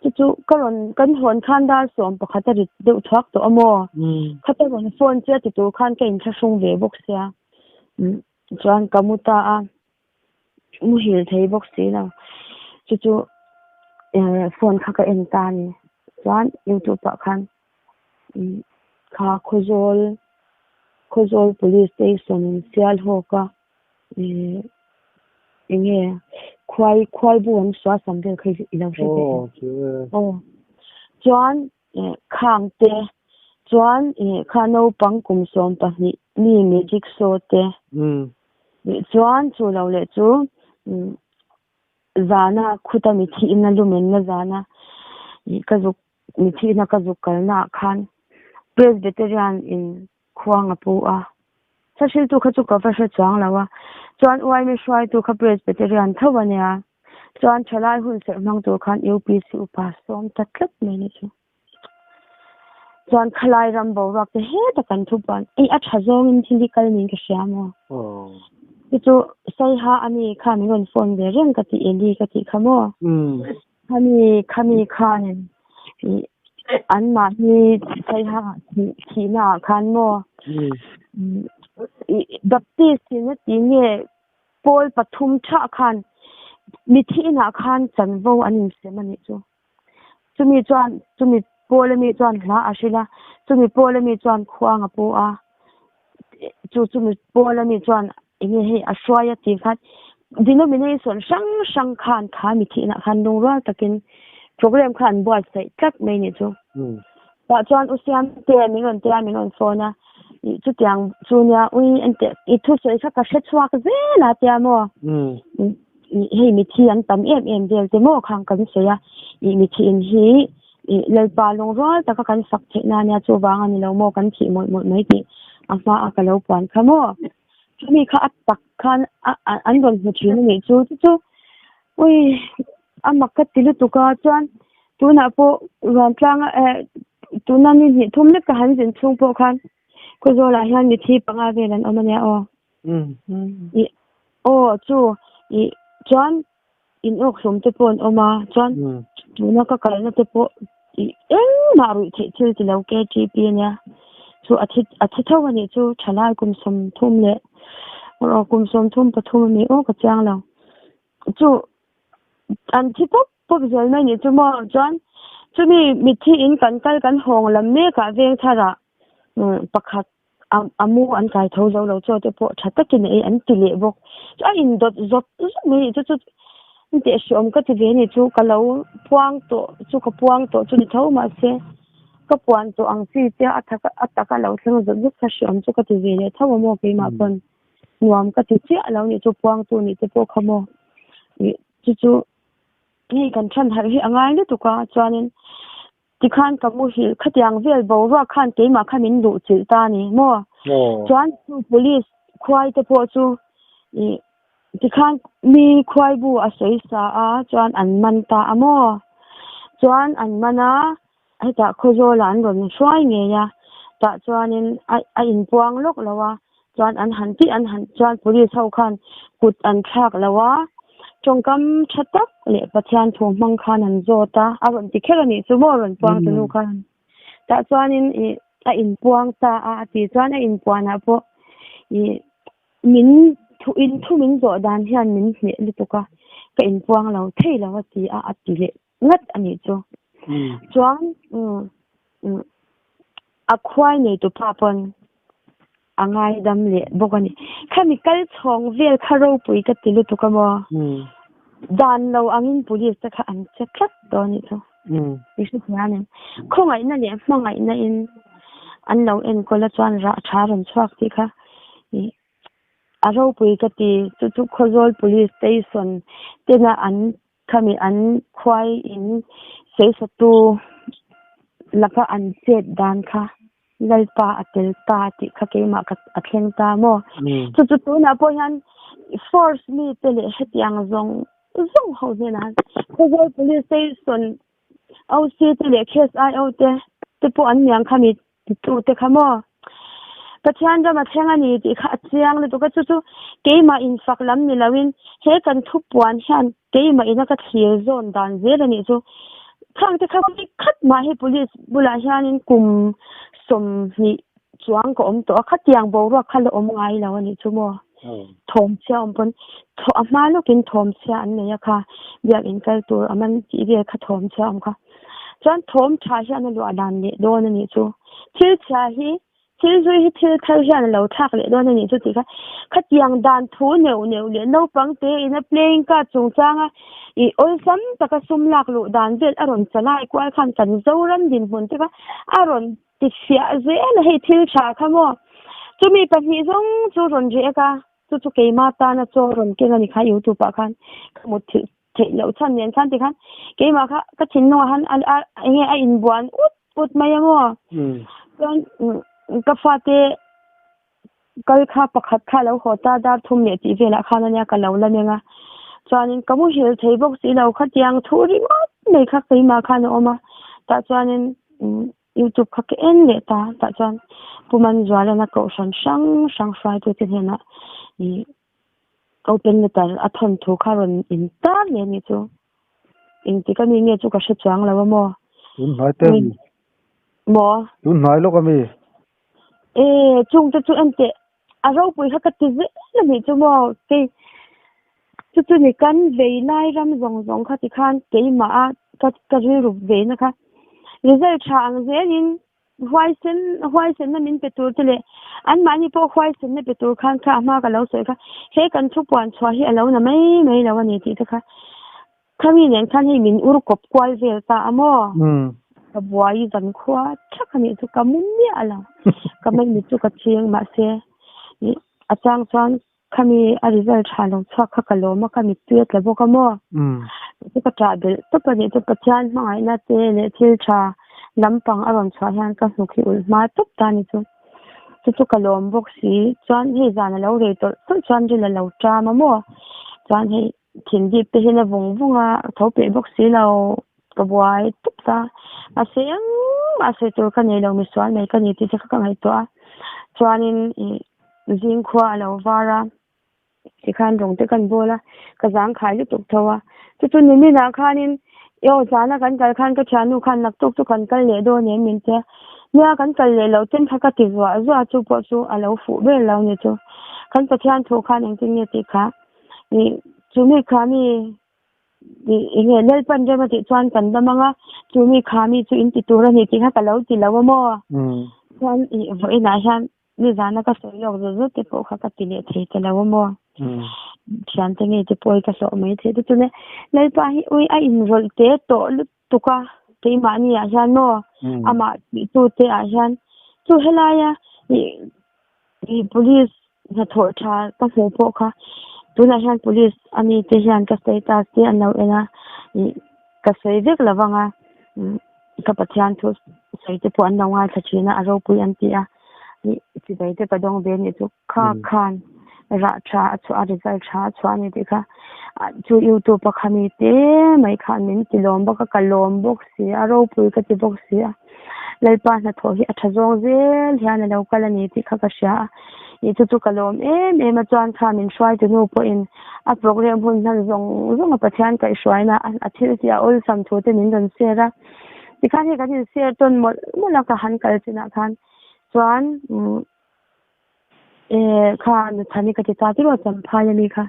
chu chu ka rawn kan hawn khan dar 11 a rit deuh thuak tawh a maw khata rawn phone che a ti tur khan ka inthlahrung ve bawk sia. Chuan ka mu ta a, muhil thei bawk si lo. Chu chu phone kha ka en ta a ni. Chuan youtube ah khan kha Khawzawl Khawzawl police station in Sialhawk a eng nge khuai khuai bu an suah sam vel kha i lo hre ve em? Aw chuan Khang te chuan kha naupang kum 12 mi magic show te chuan chu lo leh chu zana khuta mi thihna lumenna zana ka zuk mi thihna ka zuk kalna ah khan Presbyterian in khuang a pu a thahriltu kha chu ka va hre chuang lo a chuan uaimi hruaitu kha Presbyterian tho a nia chuan thalai hun serh hmang tur khan UPC upa sawm ta tlat mai ni chu chuan khalai ram boruak te heta kan thu puan ei a tha zawngin thil hi kal niin ka hria maw chu chu Saiha ani kha min rawn phone ve reng ka ti Eli ka tih kha maw Khami khami khanin ih anmahni Saiha thihna ah khan maw ih Baptist in a ti nge pawl pathum thah khan mithi inah khan chanvo an insem a nih chu. Chumi chuan chumi pawl ami chuan hla a hrilh a, chumi pawl ami chuan khuang a pu a, chu chumi pawl ami chuan Enge hei a hruai a tih khan denomination hrang hrang khan kha mi thihna khan lungrual takin program kha an buatsaih tlat mai nih chu. Tah chuan U Siamte min rawn tia min rawn phone a, ih chutiang chu nia ui ente i thusawi kha ka hre chhuak zel a tia maw? Ih hei mithi an tam em em vel te maw khang kan sawi a, ih mithi in hi ih Lalpa lungrual taka kan fak theih na nia chuvang a ni lo maw kan thih mawlh mawlh mai tih a hma a ka lo puan kha maw? Chumi kha a tak khan an rawn hmu thin a nih chu chu chu ui a mak ka ti lutuk a chuan tunah pawh Ruantlanga eh tuna ni hnih thum lek ka han zin chhung pawh khan Khawzawlah hian mithi panga vel an awm a nia aw. Ih aw chu ih chuan in awk hlawm te pawh an awm a chuan tuna ka kalna te pawh ih engmah ruih theih thil ti lo KTP a nia chu a thi a thi tho a nih chu thalai kum 30 leh aw kum 33 a ni aw ka chiang lo chu an thi pawp pawp zel mai nih chu maw chuan chumi mitthi in kan kal kan hawng lam mek ah veng thar ah pakhat a mu an kai tho zo lo chaw te pawh tha takin a ei an ti leh bawk chu a in dawt zawt zawt mai chu chu teh hreawm ka ti ve a ni chu ka lo puang tawh chu ka puang tawh chu ni tho mahse ka puan tawh ang chi te a thak a taka lo thleng zawt zawt kha hreawm chu ka ti ve leh tho a maw keimah pawn nuam ka ti chiah lo nih chu puang tu nih te pawh kha maw ih chu chu hei kan than harh hi a ngai lutuk a chuanin. Tikhan ka muhilh khatiang vel boruak khan keimah kha min luh chilh ta a ni maw? Chuan chu police khuai te pawh chu ih tikhan mi khuai bu a sawi sa a chuan an man ta a maw? Chuan an man a hetah Khawzawlah an rawn hruai ngei a tah chuanin a a inpuang lawk lo a chuan an han tih an han chuan police ho khan kut an thlak lo a tawngkam tha tak leh Pathian thu hmang khan an zawt a a rawn ti kher a nih chu maw rawn puang tu nu khan tah chuanin ih a inpuang ta a a tih chuan a inpuan ah pawh ih min thu in thu min zawh dan hian min hneh lutuk a ka inpuang lo thei lo a ti a a ti leh ngat a nih chu chuan a khuai nei tu pa pawn a ngaidam leh bawk a ni. Khami kal chhawng vel kha ropui ka ti lutuk a maw? Dan lo angin police te kha an che tlat dawn nih chu. I hre thei a ni. Khawngaihna leh hmangaihna in an lo enkawl a chuan rah tha rawn chhuak tih kha a ropui ka ti. Chu chu Khawzawl Police Station tena an Khami an khuai in sawisatu laka an chet dan kha Lalpa a tel ta tih kha keimah ka a thleng ta maw? Chu chu tunah pawh hian force mi te leh hetiang zawng zawng ho hnenah Khawzawl Police Station OC te leh Case IO te te pawh an niang khami Titu te kha maw? Pathian ram a thleng a ni tih kha a chiang lutuk a, chu chu keimah infak lam ni loin he kan thupuan hian keimah ina ka thlir zawn dan zel a nih chu. Khang te kha khat mah hi police bulah hianin kum 20. chuang ka awm tawh a, khatiang boruak kha la awm ngai lo a nih chu maw? Thawmchhia awm pawn a hma lawkin thawmchhia an nei a kha, biakinn kal tur a man tih vel kha thawmchhia awm kha. Chuan thawm tha hian a luah dan leh dawn a nih chu. Thil chhia hi thil hlui hi thil thar hian a lo thlak leh dawn a nih chu tih kha khatiang dan thu neuh neuh leh naupang te ina playing card chungchanga ih awlsam taka sum lak luh dan vel a rawn chalai kual khan kan Zoram dinhmun te kha a rawn ti fiah zel a hei thil tha kha maw chumi pahnih zawng chu rawn riak a chu chu keima tana chaw rawn keng a ni kha youtube ah khan ka mut thilh theih loh chhan nen khan tikhan keimah kha ka thinlungah khan a a enge a inbuan ut ut mai a maw chuan ka fate kal kha pakhat kha a lo haw ta dar thum leh tih velah khan ania ka lo la meng a chuanin ka muhil thei bawk si lo khatiang thu ringawt mai kha keimah khan a awm a tah chuanin youtube kha ka en leh ta tah chuan Pu Manzualana kohhran hrang hrang hruaitute hnenah ih Open letter a thawnthu kha rawn in tar leh anih chu. Engtik ami nge chu ka hre chuang lo a maw? Tun hnai te ami? Maw? Tun hnai lawk ami? E, chung te chu enteh a ropui kha ka ti zel anih chu maw? Kei chu chu ni kan vei lai ram zawng zawng kha tikhan keimah a ka ka rilru veina kha result tha ang zelin Huaisen, huaisenna min pe tur te leh anmahni pawh huaisenna pe tur khan kha a hma ka lo sawi kha, he kan thu puan chhuah hi a lo na mai mai lo a ni tih te kha khami nen khan hei min ur kawp kual vel ta a maw? Ka buai zan khua thak a nih chu ka mu miah lo, ka maimit chu ka chhing mahse a chang chuan Khami a result tha lo chhuak kha ka lawm a, ka mittui a tla bawk a maw? Chu ka ṭah belh tawp a nih chu Pathian hmangaihna te leh thil ṭha lampang a rawn chhuah hian ka hnuk hi ulh hma tawp ta a ni chu. Chu chu ka lawm bawk si. Chuan hei zan a lo rei tawlh tawlh chuan ril a lo ṭam a maw? Chuan hei thindip te hian a vung vung a, a tho peih bawk si lo, ka buai tawp ta. Mahse engmah sawi tur ka nei lo, misual mai ka ni tih te kha ka ngaihtuah a. Chuanin ih Zing khua a lo var a, tikhan rawng te kan bawl a, ka zang khai lutuk tho a. Chu chu niminah khanin i aw zana kan kal khan ka thiannu khan naktuk chu kan kal leh dawn em min tia. Nia kan kal leh loh ten kha ka ti zuah zuah a, chu pawh chu a lo fuh ber lo ni chu. Kan Pathian thu khan engtin nge tih kha ih chumi kha mi ih enge Lalpan rem a tih chuan kan dam ang a, chumi kha mi chu in ti tur a ni tih kha ka lo ti lo a maw? Chuan ih vawiinah hian Nizana ka sawi lawk zut zut te pawh kha ka ti leh thei ta lo a maw? Thiante ngei te pawh hi ka hlawh mai thei te chune Lalpa hi ui a inrawlh te tawh lutuk a keimahni ah hian maw amah tih tu te ah hian chu helaia ih ih police hnathawh tha ka hmuh pawh kha tunah hian police ami te hian ka status te an lo en a ih ka sawi vek lo vang a ka Pathian thu sawi te pawh an lo ngaithla thin a a ropui an ti a ih chibai te ka dawng ve anih chu kha khan rah tha a chhuah a result tha a chhuah a ni tih kha chu youtube a khami te mai khan min ti lawm bawk a ka lawm bawk si a ropui ka ti bawk si a Lalpa hnathawh hi a tha zawng zel hian a lo kal a ni tih kha ka hria a ih chu chu ka lawm em em a chuan kha min hruaitu nu pawhin a program hun hman zawng zawng a Pathian kaihhruaina a thil tih a awlsam thu te min rawn share a tikhan hei kan in share tawn mawlh mawlh a ka han kal chinah khan chuan eh kha Nuthani ka ti ta tiraw Champhai ami kha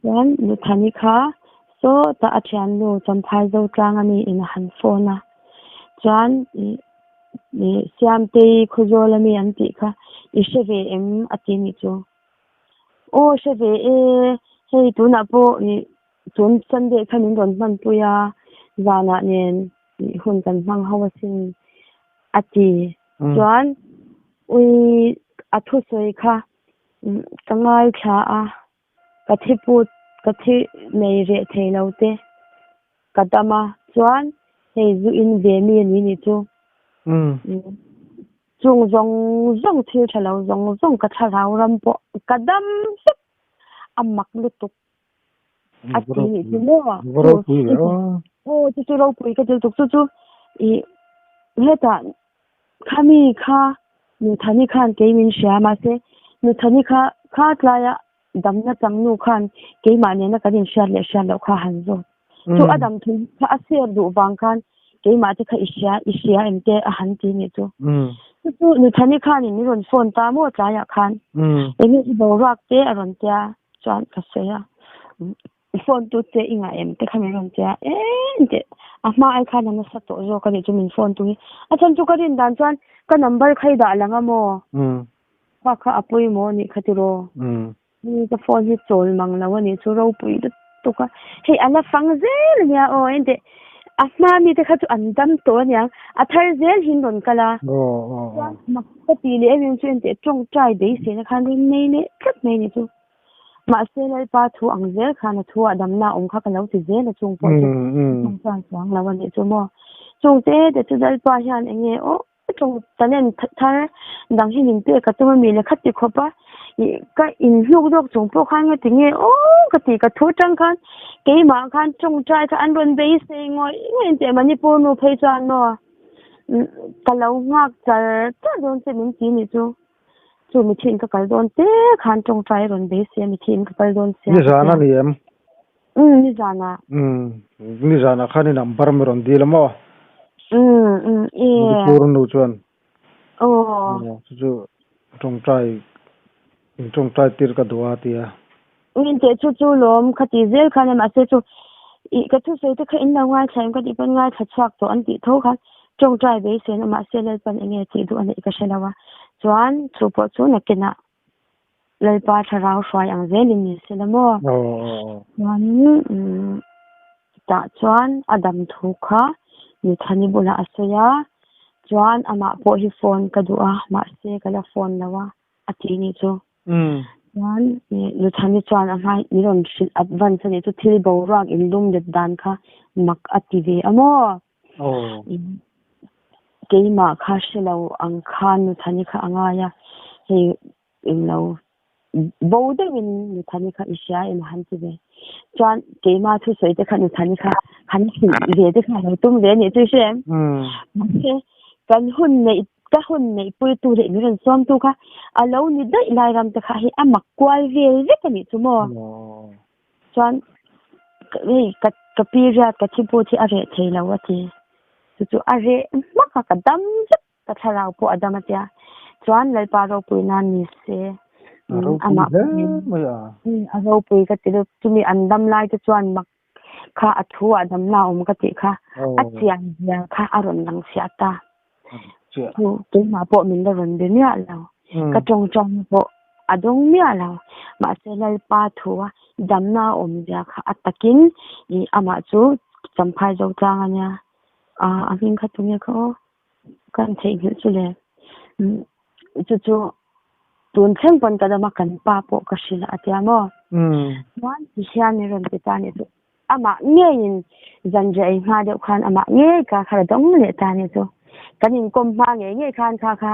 chuan Nuthani kha sawtah a thiannu Champhai Zotlang ami in a han phone a chuan ih ih Siamtei Khawzawl ami an tih kha i hre ve em a ti anih chu. Aw hre ve e, hei tunah pawh ih tun Sunday kha min rawn hmanpui a, zanah nen ih hun kan hmang ho asin a ti. Chuan ui a thusawi kha ka ngaithla a, ka thi put ka thi nei reh thei lo te ka dam a, chuan hei zu in ve mi a ni nih chu. Chung zawng zawng thil tha lo zawng zawng ka thlarau ram pawh ka dam vek a mak lutuk a ti nih chu maw aw chu chu ropui ka dil tuk chu chu ih hetah khami kha Nuthani khan kei min hria mahse Nuthani kha kha tlaia damna changnu khan keimah nena kan inhriat leh hriat loh kha han zawt. Chu a dam thei kha a share duh vang khan keimah te kha i hria i hria em te a han ti nih chu. Chu chu Nuthani khanin min rawn phone ta maw tlaiah khan enge i boruak te a rawn tia chuan ka sawi a, phone tu che i ngah em te kha min rawn tia eng teh a hma ai khan a nasa tawh zawk a nih chu min phone tu hi. A chhan chu ka rin dan chuan ka number kha i dah lang a maw? Kha kha a pawimawh a nih kha tiraw? Ni ka phone hi chawl mang lo a nih chu ropui lutuk a, hei a la fang zel a nia aw engteh a hma mi te kha chu an dam tawh a niang a thar zel hi an rawn kal a chuan mak ka tih leh em em chu engteh tawngtai beiseina khan rawn nei leh tlat mai a nih chu mahse Lalpa thu ang zel khan a thu ah damna a awm kha ka lo ti zel a chung pawh chu tawngtai chuang lo a nih chu maw chungte te chu Lalpa hian eng nge aw Tawng talent thar dang hi min pek a tum a mi le kha ti khawp a, ih ka inhluk zawk chung pawh khan nga ti nge aw ka ti ka thu tang khan keimah khan tawngtai kha an rawn beisei ngawih ngawih an teh Manipur nu phei chuan maw ka lo nghak char char dawn che min ti nih chu chu mithiin ka kal dawn te khan tawngtai a rawn beisei a mithiin ka kal dawn sia Nizan a ni em? Umm nizanah. Umm nizanah khan i number mi rawn dil a maw? Umm umm e. Manipur nu chuan. Aw. Chu chu tawngtai in tawngtai tir ka duh a tia. Umm teh chu chu lawm kha ti zel khan a mahse chu ih ka thusawi te kha in lo ngaithla em ka tih pawn ngaithla chhuak tawh an tih tho khan tawngtai beiseina mahse Lalpan enge tih duh a neih ka hre lo a chuan chu pawh chu nakinah Lalpa thlarau hruai ang zelin ni se la maw? Chuanin tah chuan a dam thu kha Nuthani bulah a sawi a, chuan amah pawh hi phone ka duh a, mahse ka la phone lo a, a ti nih chu. Chuan Nuthani chuan a hmai min rawn hrilh advance a nih chu, thil boruak inlum let dan kha mak a ti ve a maw? Keimah kha hre lo ang khan Nuthani kha a ngai a, hei englo bo deuhin Nuthani kha i hria em a han ti ve. Chuan keimah thusawi te kha Nuthani kha han hrilh ve te kha a lo tum ve a nih chu i hre em? Mahse kan hun neih ka hun neihpuitu leh min rawn sawmtu kha a lo ni daih lai ram te kha hei a mak kual vel vek a nih chu maw? Chuan hei ka ka period ka thi put hi a reh thei lo a ti. Chu chu a reh hmak a ka dam vek ka thlarau pawh a dam a tia. Chuan Lalpa ropui nan ni se amah a ropui ka ti deuh chumi an dam lai te chuan mak kha a thu ah damna a awm ka tih kha a chian zia kha a rawn lang chhiah ta. Chu keimah pawh min la rawn be miah lo. Ka tawngtawngna pawh a dawng miah lo. Mahse Lalpa thua damna a awm zia kha a takin ih amah chu Champhai zo tlang a nia. Aa a hming kha tunge kha aw ka han theihnghilh chu le. Chu chu tun thleng pawn ka dam a kan pa pawh ka hrilh a tia maw. Chuan ti hian min rawn ti ta a nih chu. Amah ngeiin zanriah ei hma deuh khan amah ngei ka kha la dawng leh ta nih chu. Kan inkawm hma ngei ngei khan kha kha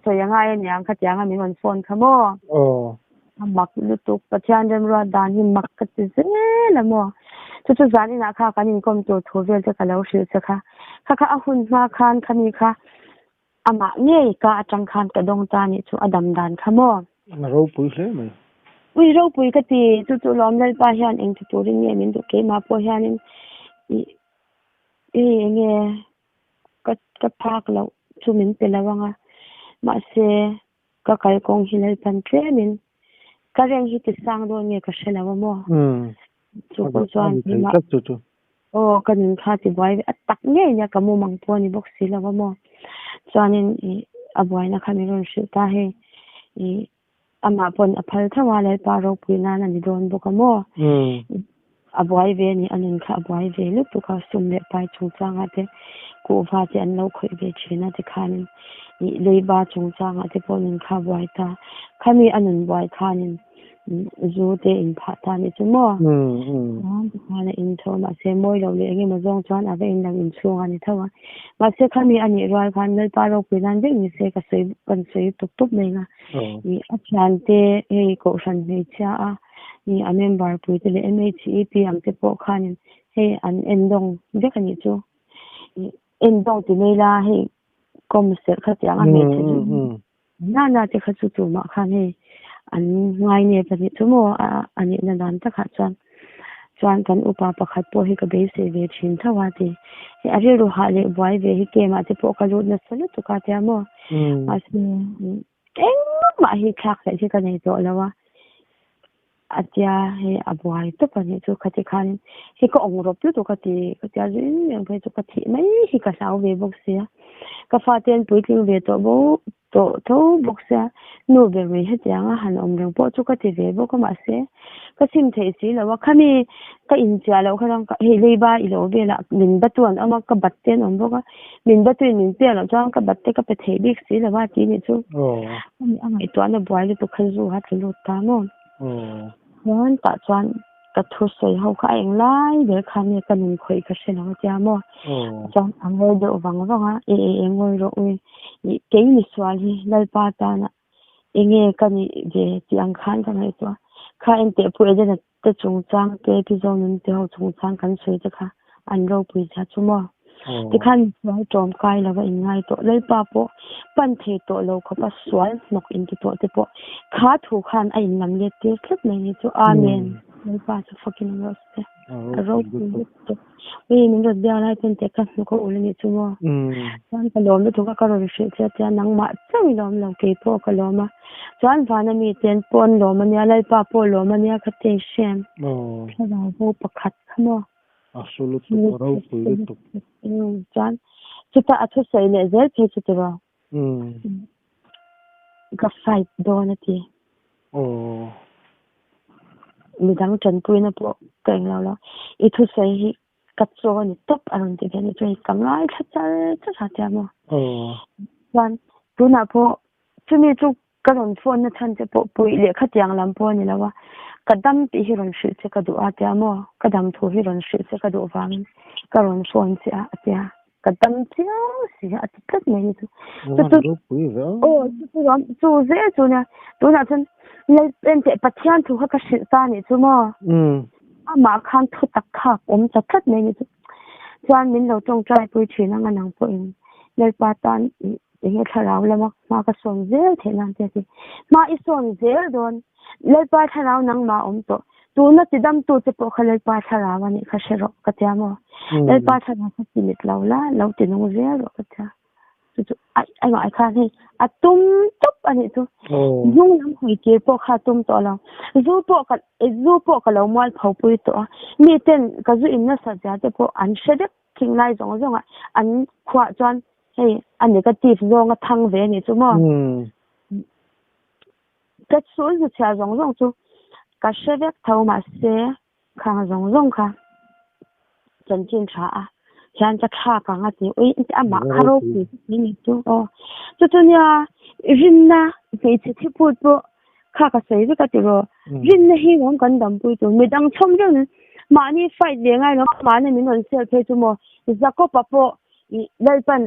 sawi a ngai aniang khatianga min rawn phone kha maw? Aw. A mak lutuk, Pathian remruat dan hi mak ka ti zel a maw? Chu chu zan inah kha kan inkawm tur thu vel te ka lo hrilh che kha. Kha kha a hun hma khan khami kha Amah ngei ka atang khan ka dawng ta nih chu a dam dan kha maw? A ropui hle mai. Ui ropui ka ti, chu chu lawm Lalpa hian eng ti turin nge min duh keimah pawh hianin i i enge ka ka phak loh chu min pe lo anga mahse ka kalkawng hi Lalpan tlemin ka reng hi ti sang dawn nge ka hre lo a maw? Chu pawh chuan keimah aw ka nun kha ti buai ve a tak ngei nia ka mumang pawh a ni bawk si lo a maw chuanin ih a buaina kha min rawn hrilh ta hei ih amah pawn a phal tho a Lalpa ropui nan a ni dawn bawk a maw a buai ve a ni a nun kha a buai ve lutuk a sum leh pai chungchangah te kuhva te an lo khawih ve thin a tikhanin ih leiba chungchangah te pawh nun kha a buai ta khami a nun buai khanin Zu te in phah ta nih chu maw? Tikhan a in tho a, mahse mawi lo leh engemaw zawng chuan a va in lo inchhung a ni tho a. Mahse khami a nih rual khan Lalpa ropui nan vek ni se ka sawi kan sawi tup tup mai nga. Ih a thian te hei kohhran hmeichhia a ih a member pui te leh MHEP ang te pawh khanin hei an en dawng vek a nih chu. Ih en dawng ti mai la hei kawm serh kha tiang a hmeichhe chu. Na na te kha chu tumah khan hei an ngai nep a nih chu maw a nihna dan takah chuan. Chuan kan upa pakhat pawh hi ka beisei ve thin tho a ti. Hei a rilru hah leh buai ve hi game ah te pawh ka lut nasa lutuk a tia maw. Mahse engmah hi thlak hleh hi ka nei tawh lo a. A tia hei a buai tawp a nih chu khati khanin hei ka awng rawp lutuk a ti ka tia zing reng phei chu ka thih mai hi ka hlau ve bawk sia. Ka fate an puitling ve tawh bawk tawh tho bawk sia nu ber mai hetiang a han awm reng pawh chu ka ti ve bawk a mahse ka chim theih si lo a khami ka inchiah loh kha chuan hei leiba i lo velah min ba tu an awm a ka bat te an awm bawk a min ba tuin min pek loh chuan ka bat te ka pe thei bik si lo a tih nih chu a ngaihtuahna buai lutuk kha zu a tlu lut ta maw chuan tah chuan ka thu sawi ho kha a eng lai ber khan nge ka nun khawih ka hre lo a tia maw chuan a ngawi deuh vang vang a e e e ngawi rawh ui ih kei misual hi Lalpa tana enge ka nih ve tih ang khan ka ngaihtuah kha enteh Pu Edena te chungchang te Pi Zonun te ho chungchang kan sawi te kha an ropui zia chu maw tikhan sual tawm kai lova in ngai tawh Lalpa pawh pan thei tawh lo khawp a sual hnawk in ti tawh te pawh kha thu khan a in lam let tir tlat mai ni chu Amen Lalpa chu fakin awm rawh se a ropui lutuk ui min rawn biak lai chuan teh ka hnuk a ul a nih chu maw chuan ka lawm lutuk a ka rawn hrilh che a tia nangmah chauh i lawm lo kei pawh ka lawm a chuan vana mi te an pawh an lawm a nia Lalpa pawh a lawm a nia ka ti hrem thlarau bo pakhat kha maw. A hru lutuk, a ropui lutuk. Chuan chutah a thusawi leh zel phei chu tiraw? Ka fight dawn a ti. Aw. Midang tanpuina pawh ka englo lo. I thusawi hi ka chaw a ni tawp a rawn ti ve a ni. Chuan ka ngaithla char char a tia maw? Aw. Chuan tunah pawh chumi chu Ka rawn phone na chhan che pawh puih leh khatiang lam pawh a ni lo a, ka dam tih hi rawn hrilh che ka duh a tia maw? Ka dam thu hi rawn hrilh che ka duh vangin ka rawn phone che a a tia, ka dam chiang si a a ti tlat mai ni chu. Chu chu aw chu chu ram chu zel chu nia tunah chuan Lalpen teh Pathian thu kha ka hrilh ta nih chu maw? Amah khan thu tak khak awm ta tlat mai ni chu. Chuan min lo tawngtai pui thin anga nang pawhin Lalpa tan Enge thlarau lama hma ka sawn zel theih nan te a ti. Hma i sawn zel dawn. Lalpa thlarau nangmah a awm tawh. Tuna ti damtu che pawh kha Lalpa thlarau a nih kha hre rawh ka tia maw. Lalpa thlarau kha ti mit lo la, lo ti nung zel rawh ka tia. Chu chu aih aih ah khan hei a tum tawp a nih chu. Hnung lam hawi kir pawh kha a tum tawh lo. Zu pawh ka zu pawh ka lo mual pho pui tawh a. Mi ten ka zu in nasat zia te pawh an hre vek thing lai zawng zawng ah an khuah chuan Hei a negative zawng a thang ve a nih chu maw? Ka chhul hnuchhiah zawng zawng chu ka hre vek tho mahse khang zawng zawng kha chanchin tha a hian ka thlak ang a ti ui amah kha ropui a nih chu aw chu chu nia rinna hmeichhe thiput pawh kha ka sawi vek a ti rawh rinna hi lawm kan dampui tur midang chhawm reng mahni fight ve ngai lo mahni min rawn sel phei chu maw Jakob-a pawh Lalpan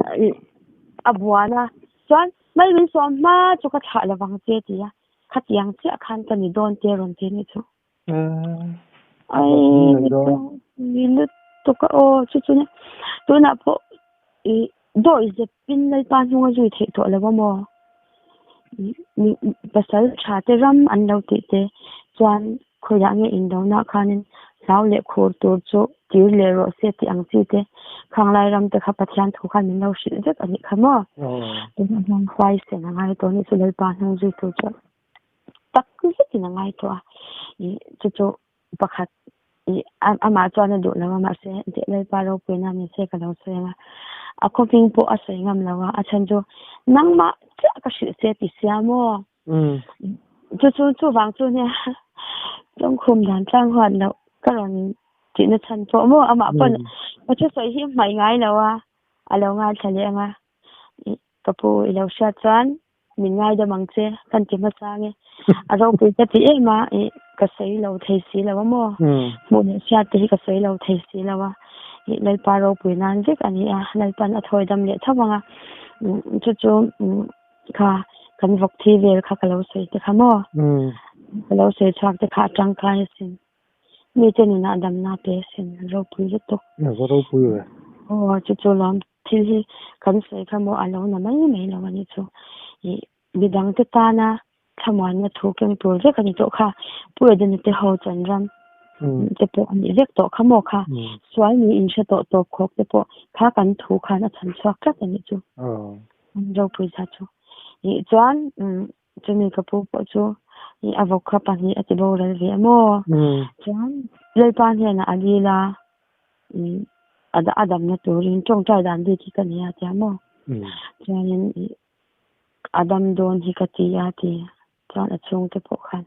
a buan a, chuan mai min sawm hma chu ka thlah lovang che ti a, khatiang chiah khan ka ni dawn te rawn ti anih chu. Ai ni lutuk a aw chu chu nia tunah pawh i dawi zep in Lalpa hnung a zui theih tawh lo a maw? Pasal tha te ram an lo tih te chuan Khawiah nge indona khanin hlau leh khur tur chu tir leh rawh se tih ang chi te khanglai ram te kha Pathian thu khan min lo hrilh vek a nih kha maw? Tunah hian huaisen a ngai tawh a nih chu Lalpa hnung zui tur chuan tak zetin a ngai tawh a, ih chu chu pakhat ih amah chuan a duh lo a mahse Lalpa ropuina ni se ka lo sawi ang a, a khawhming pawh a sawi ngam lo a, a chhan chu nangmah chiah ka hrilh se ti sia maw? Chu chu chuvang chu nia tawngkhum dan tlang huat loh ka rawn tihna chhan pawh maw amah pawn ka thusawi hi hmaih ngai lo a, a lo ngaithla leh ang a, ka pu i lo hriat chuan min ngaidam ang che kan ti hmasa ange a ropui ka ti em a ih ka sawi lo thei si lo a maw hmuh leh hriat te hi ka sawi lo thei si lo a ih Lalpa ropui nan vek a ni a Lalpan a thawi dam leh tho ang a chu chu. Kha kan vawk thi vel kha ka lo sawi te kha maw? Ka lo sawi chhuak te kha a tangkai asin. Mite nunah damna pe asin, ropui lutuk. A va ropui ve. Aw, chu chu lawm thil hi kan sawi kha maw a lo na mai mai lo a nih chu. Ih midang te tana thlamuanna thu keng tur vek a ni tawh kha. Pu Edena te ho chuan ram. Te pawh a nih vek tawh kha maw kha. Sual ni in hre tawh tawp khawk te pawh kha kan thu khan a chhan chhuak tlat a nih chu. An ropui zat chu. Ih chuan chumi ka pu pawh chu ih a vawk kha pahnih a ti boral ve a maw. Chuan Lalpa hnenah a dil a a damna turin tawngtai dan bik hi ka nei a tia maw. Chuanin ih a dam dawn hi ka ti a ti. Chuan a chhungte pawh khan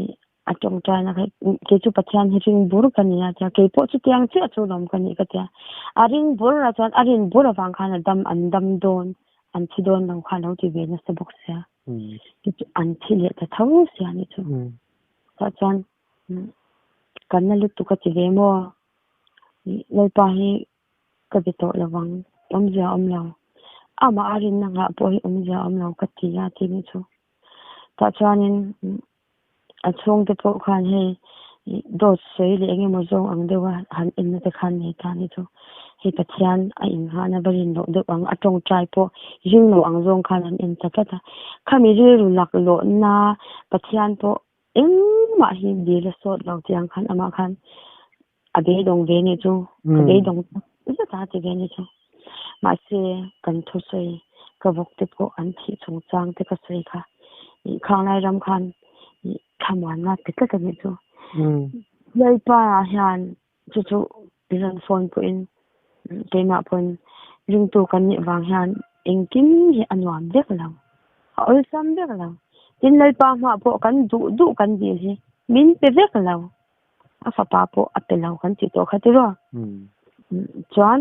ih a tawngtaina kha kei chu Pathian hi ring bur ka ni a tia kei pawh chutiang chiah chu lawm ka nih ka tia a ring bur a chuan a rin bur avang khan a dam an dam dawn an thi dawn lo kha lo ti ve nasa bawk sia chu chu an thi leh ta tho sia ni chu tah chuan kan na lutuk a ti ve maw Lalpa hi ka be tawh lovang awmzia a awm lo amah a rinna nghah pawh hi awmzia a awm lo ka ti a ti ni chu tah chuanin a chhungte pawh khan hei dawt sawi leh eng emaw zawng ang deuha han enna te khan nei ta ni chu hei Pathian a inghahna va rin loh deuh ang a tawngtai pawh ring lo ang zawng khan an en ta tlat a khami rilru laklawhna Pathian pawh engmah hi dil a sawt lo tih ang khan amah khan a beidawng ve ni chu ka beidawng zet a ti ve ni chu mahse kan thusawi ka vawk te pawh an thih chungchang te ka sawi kha ih khanglai ram khan ih thlamuanna ti tlat a nih chu Lalpa ah hian chu chu min rawn phone pawhin keimah pawn ringtu kan nih vang hian engkim hi a nuam vek lo a awlsam vek lo tin Lalpa hmaah pawh kan duh duh kan dil hi min pe vek lo. A fapa pawh a pe lo kan tih tawh kha tiraw? Chuan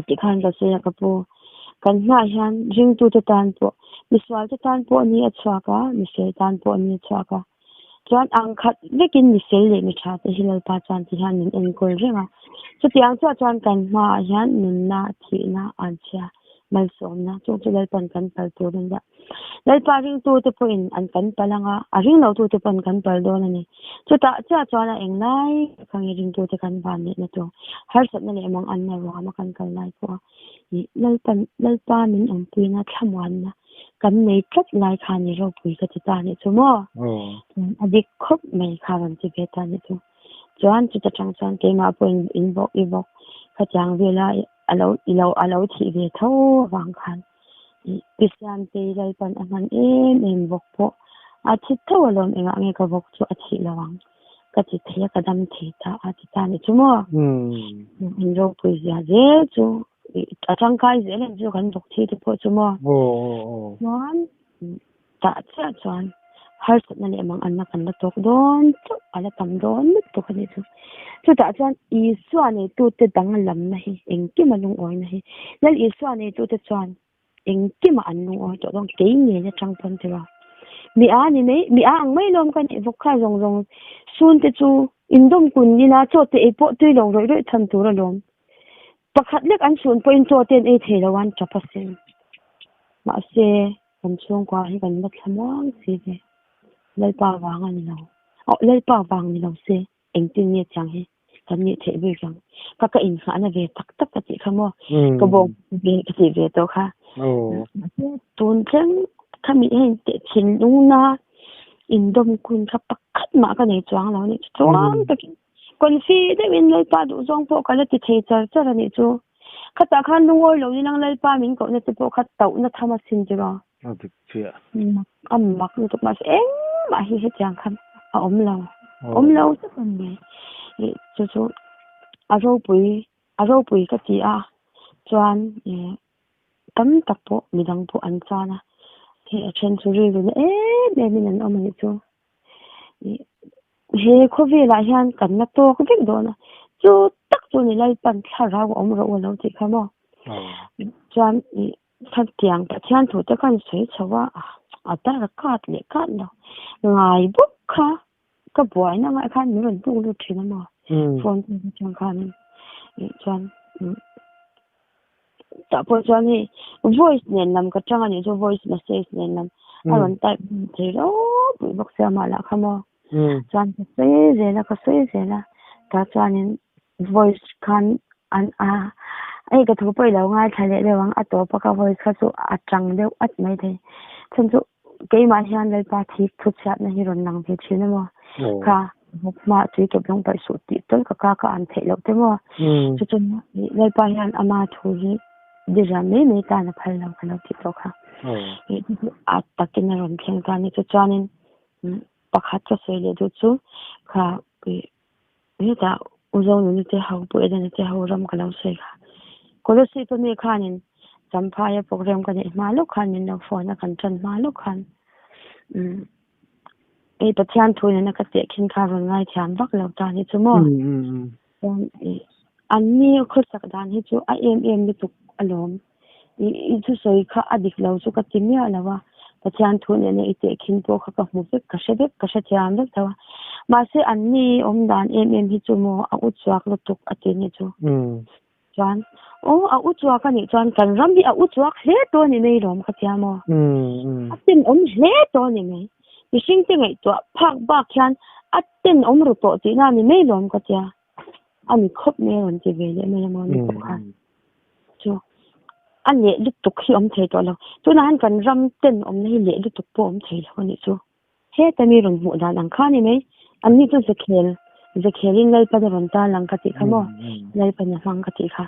tikhan ka sawi a ka pu, kan hmaah hian ringtute tan pawh misualte tan pawh ni a chhuak a, mifel tan pawh ni a chhuak a. Chuan ang khat vekin mifel leh mi tha te hi Lalpa chuan ti hian min enkawl reng a. Chutiang chiah chuan kan hmaah hian nunna, thihna, anchhia, malsawmna chung chu Lalpan kan pal tur a nia. Lalpa ringtute pawhin an kan pal ang a, a ring lotute pawhin kan pal dawn a ni. Chutah chiah chuan a eng lai kha nge ringtute kan van lehna tur harsatna leh manganna ruama kan kal lai pawha ih Lalpan Lalpa min awmpuina thlamuanna kan nei tlat lai kha ni ropui ka ti ta a nih chu maw? Chuan a dik khawp mai kha rawn ti ve ta a nih chu. Chuan chuta tang chuan keimah pawhin in bawk i bawk khatiang vela a lo i lo a lo thih ve tho avang khan ih pi Siamtei Lalpan a hman em em vawk pawh a thi tho alawm engah nge ka vawk chu a thih lo ang ka ti thei a ka dam thei ta a ti ta ni chu maw in ropui zia zel chu ih a tangkai zel em chu kan vawk thi te pawh chu maw chuan Tah chiah chuan harsatna leh manganna kan la tawk dawn chauh a la tam dawn lutuk a nih chu. Chutah chuan Isua neitute danglamna hi engkima lungawina hi Lal Isua neitute chuan engkima an lungawi tawh dawn kei ngei atang pawn ti lo. Mi a ni mai, mi a ang mai lawm ka nih vawk kha zawng zawng sun te chu indawm kun ila chaw te ei pawh tui lo rawih rawih chhan tur alawm. Pakhat lek an chhun pawhin chaw te an ei thei lo a an tap asin. Mahse. Kan chhungkua hi kan la thla muang si ve. Lalpa vang a ni lo. Aw, Lalpa vang ni lo se, engtin nge chiang hi kan nih theih bik ang. Ka ka inngahna ve tak tak ka tih kha maw? Ka bawng ve ka tih ve tawh kha. Mahse, tun thleng khami hei teh thinlungna indawm kun kha pakhat mah ka nei chuang lo a nih chu. Chuang takin confi deuhin Lalpa duhzawng pawh ka la ti thei char char a nih chu. Khatah khan lungawi lo nilang Lalpa min kohna te pawh kha tauhna tham a sin tiraw? A dik chiah. A mak lutuk mahse engmah hi hetiang khan a awm lo. Awm lo tak a ni. Ih chu chu a ropui a ropui ka ti a chuan ih tam tak pawh midang pawh an chan a hei a then chu rilru na em em in an awm a nih chu. Ih he khawvelah hian kan la tawk vek dawn a chu tak chu ni Lalpan thlarau a awm rawh u a lo tih kha maw chuan ih khatiang Pathian thu te khan sawi chho a a dar kat leh kat lo ngai bawk kha ka buaina ngaiah khan min rawn hnuk lut thin a maw phone atang khan ih chuan tah pawh chuan hei voice nen lam ka chang a nih chu voice message nen lam a rawn type thei ropui bawk sia mah lah kha maw chuan ka sawi zel a ka sawi zel a tah chuanin voice khan an a hei ka thu pawh i lo ngaithla leh deuh ang a tawp a ka voice kha chu a chang deuh at maithei chhan chu keimah hian Lalpa thik thu chhiatna hi rawn lang ve thin a maw kha. Vawk hmaah tui tawp lawng paih suh tih tal ka ka ka an theih loh te maw. Chu chu Lalpa hian ama thu hi diriam mai mai tan a phal lo ka lo tih tawh kha. A takin a rawn thleng ta a ni. Chuchuanin pakhat ka sawi leh duh chu kha hetah U Zonuni te ho Pu Edena te ho ram ka lo sawi kha. Kolosip ami khanin Champhaia program ka neih hma lawk khan min lo phone a kan tan hma lawk khan Hei Pathian thu nena ka tehkhin kha rawn ngaithiam vak lo ta ni chu maw? Chuan an ni khawsak dan hi chu a em em lutuk alawm. I thusawi kha a dik lo chu ka ti miah lo a, Pathian thu nena i tehkhin pawh kha ka hmu vek, ka hre vek, ka hrethiam vek tho a. Mahse an ni awm dan em em hi chu maw a u chhuak lutuk a ti ni chu. Chuan, Aw, a u chuak a nih chuan kan ram hi a u chuak hle tawh a ni mai lawm ka tia maw? A tenawm hle tawh a ni mai. Mihringte ngaihtuah phak bak hian a tenawm ru tawh tihna a ni mai lawm ka tia. A ni khawp mai a rawn ti ve leh mai a maw ni pawh khan. Chu a leh lutuk hi awm thei tawh lo. Tunah hian kan ram tenawmna hi leh lutuk pawh awm thei lo a nih chu. Heta mi rawn hmuh dan ang kha a ni mai. Anni chu Zekhel, Zekhelin Lalpan a rawn tan ang ka tih kha maw? Lalpan a hmang ka tih kha.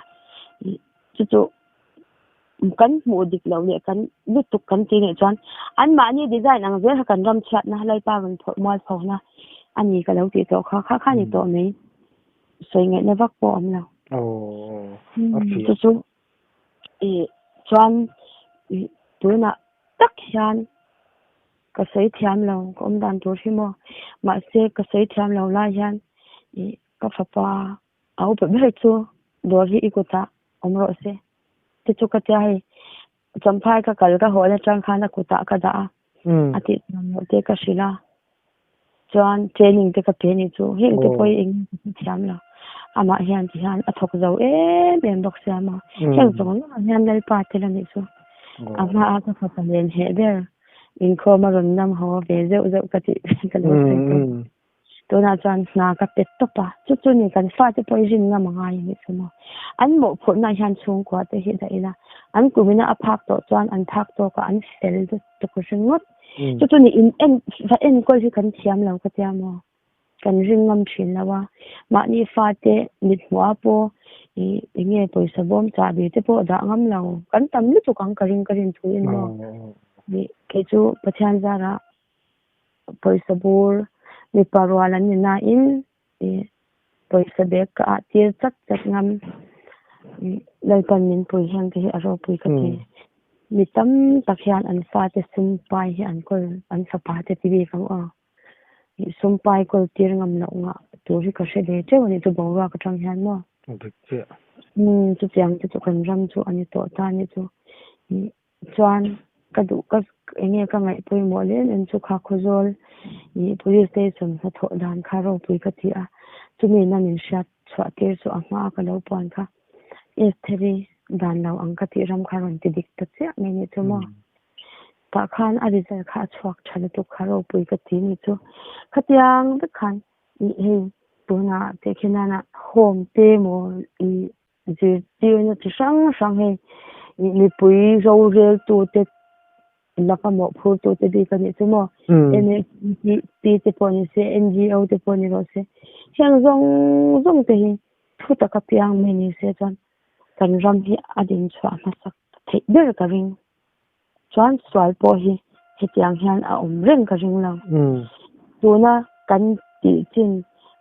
Chu chu kan hmuh dik loh leh kan lutuk kan tih nih chuan anmahni design ang zel kha kan ram chhiatna Lalpa rawn phawrh mual chhohna a ni ka lo tih tawh kha. Kha kha a ni tawh mai. Sawi ngaihna vak pawh a awm lo. Chu chu ih chuan ih tunah tak hian Ka sawi thiam lo, ka awm dan tur hi maw? Mahse, ka sawi thiam lo lai hian ih ka fapa a upa ber chu dawr hi i kutah awm rawh se ti chu ka tia hei Champhai ka kal ka hawn atang khan a kutah ka dah a, a tih thiam loh te ka hrilh a, chuan training te ka pe anih chu heng te pawh hi eng nge ka thiam lo amah hian ti hian a thawk zo em em bawk sia maw heng zawng zawngah hian Lalpa tel anih chu a hmaah ka fapa len heh ber. Inkhawm a rawn nam haw ve zeuh zeuh ka tih ka lo sawi tawh. Tunah chuan hna ka pe tawp a, chu chu ni kan fate pawh i rin ngam a ngai a nih chu maw. An mawhphurhna hian chhungkua te hi dah ila, an kumina a phak tawh chuan an phak tawkah an fel lutuk ringawt. Chu chu ni in en va enkawl hi kan thiam lo ka tia maw. Kan ring ngam thin lo a, mahni fate mit hmuh ah pawh ih eng nge pawisa bawm chahbi te pawh dah ngam lo kan tam lutuk ang ka ring ka rin thu in maw ih kei chu Pathian zarah pawisa bur mipa rual an ni na in ih pawisa bag ka ah tir chat chat ngam ih Lalpan min pui hian te hi a ropui ka ti mi tam tak hian an fate sum pai hi an kawl an fapa te ti bik ang aw. Sumpai kawl tir ngam loh ngah tur hi ka hre ve teuh a nih chu boruak atang hian maw. A dik chiah. Umm chutiang te chu kan ram chu a ni tawh ta a nih chu. Chuan ka duh ka eng nge ka ngaih pawimawh lem em chu kha Khawzawl ih police station hnathawh dan kha ropui ka ti a, chumi na min hriat chhuah tir chu a hma ka lo puan kha Estheri dan lo ang ka tih ram kha rawn ti dik ta chiah mai nih chu maw. Tah khan a result kha a chhuak tha lutuk kha ropui ka ti ni chu. Khatiang vek khan ih hei tunah teh khi nana home te maw ih zirtirna chi hrang hrang hei ih mipui rorel tu te laka mawhphur tu te bik a nih chu maw MHP te pawh ni se NGO te pawh ni rawh se heng zawng zawng te hi thu taka piang mai ni se chuan kan ram hi a dinchhuah hmasak theih ber ka ring. Chuan sual pawh hi hetiang hian a awm reng ka ring lo. Tuna kan tih chin,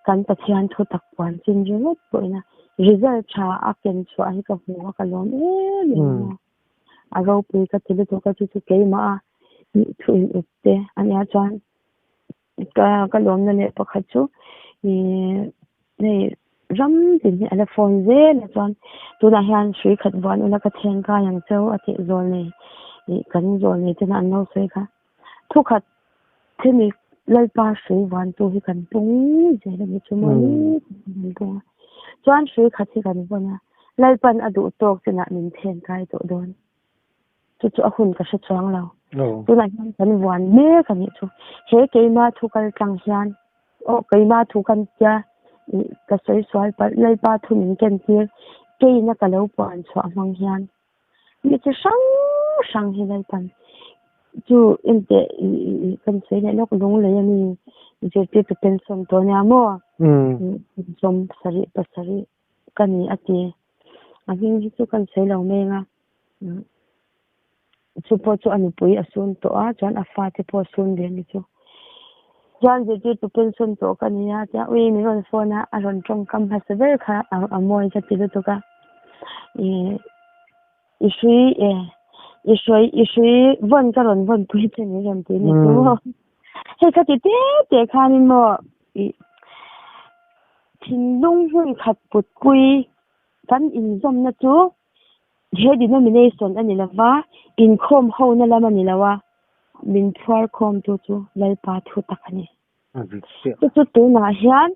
kan Pathian thu tak puan chin ringawt pawhin a result tha a ken chhuah hi ka hmu a, ka lawm em em a. A ropui ka ti lutuk a, chu chu keimah a thu in up te a nia chuan Ka ka lawmna leh pakhat chu ih hei ram tin hi a la phone zel a chuan tunah hian hrui khat vuan ula ka then kai ang cheu a tih zawl nei ih kan zawl nei tena an lo sawi kha thukhat hemi lalpa hrui vuan tu hi kan pung zel a ni chu maw kan pung a chuan hrui khat hi kan vawn a lalpan a duh tawk chinah min then kai tawh dawn. Chu chu a hun ka hre chuang lo. Tunah hian kan vuan mek a nih chu. He keima thu kal tlang hian aw keima thu kan tia ih ka sawi sual palh Lalpa thu min ken tir keina ka lo puan chhuah hmang hian mi chi hrang hrang hi Lalpan. Chu enteh kan sawi leh lawk lunglei a mi zirtirtu pension tawh ania maw? 77 ka ni a ti. A hming hi chu kan sawi lo meng a. Chu pawh chu a nupui a sun tawh a, chuan a fate pawh a sun ve a ni chu. Chuan zirtirtu pension tawh ka ni a tia ui min rawn phone a, a rawn tawngkam hmasa ber kha a mawi ka ti lutuk a. Ih i hrui e i hrui i hrui vawn ka rawn vawn pui che ni rawn ti ni chu maw. Hei kha ti te te khanin maw ih thinlung hmun khat put pui kan inzawmna chu He denomination a ni lo va, inkhawm hona lam a ni lo a, min phuar khawmtu chu Lalpa thu tak a ni. Chu chu tunah hian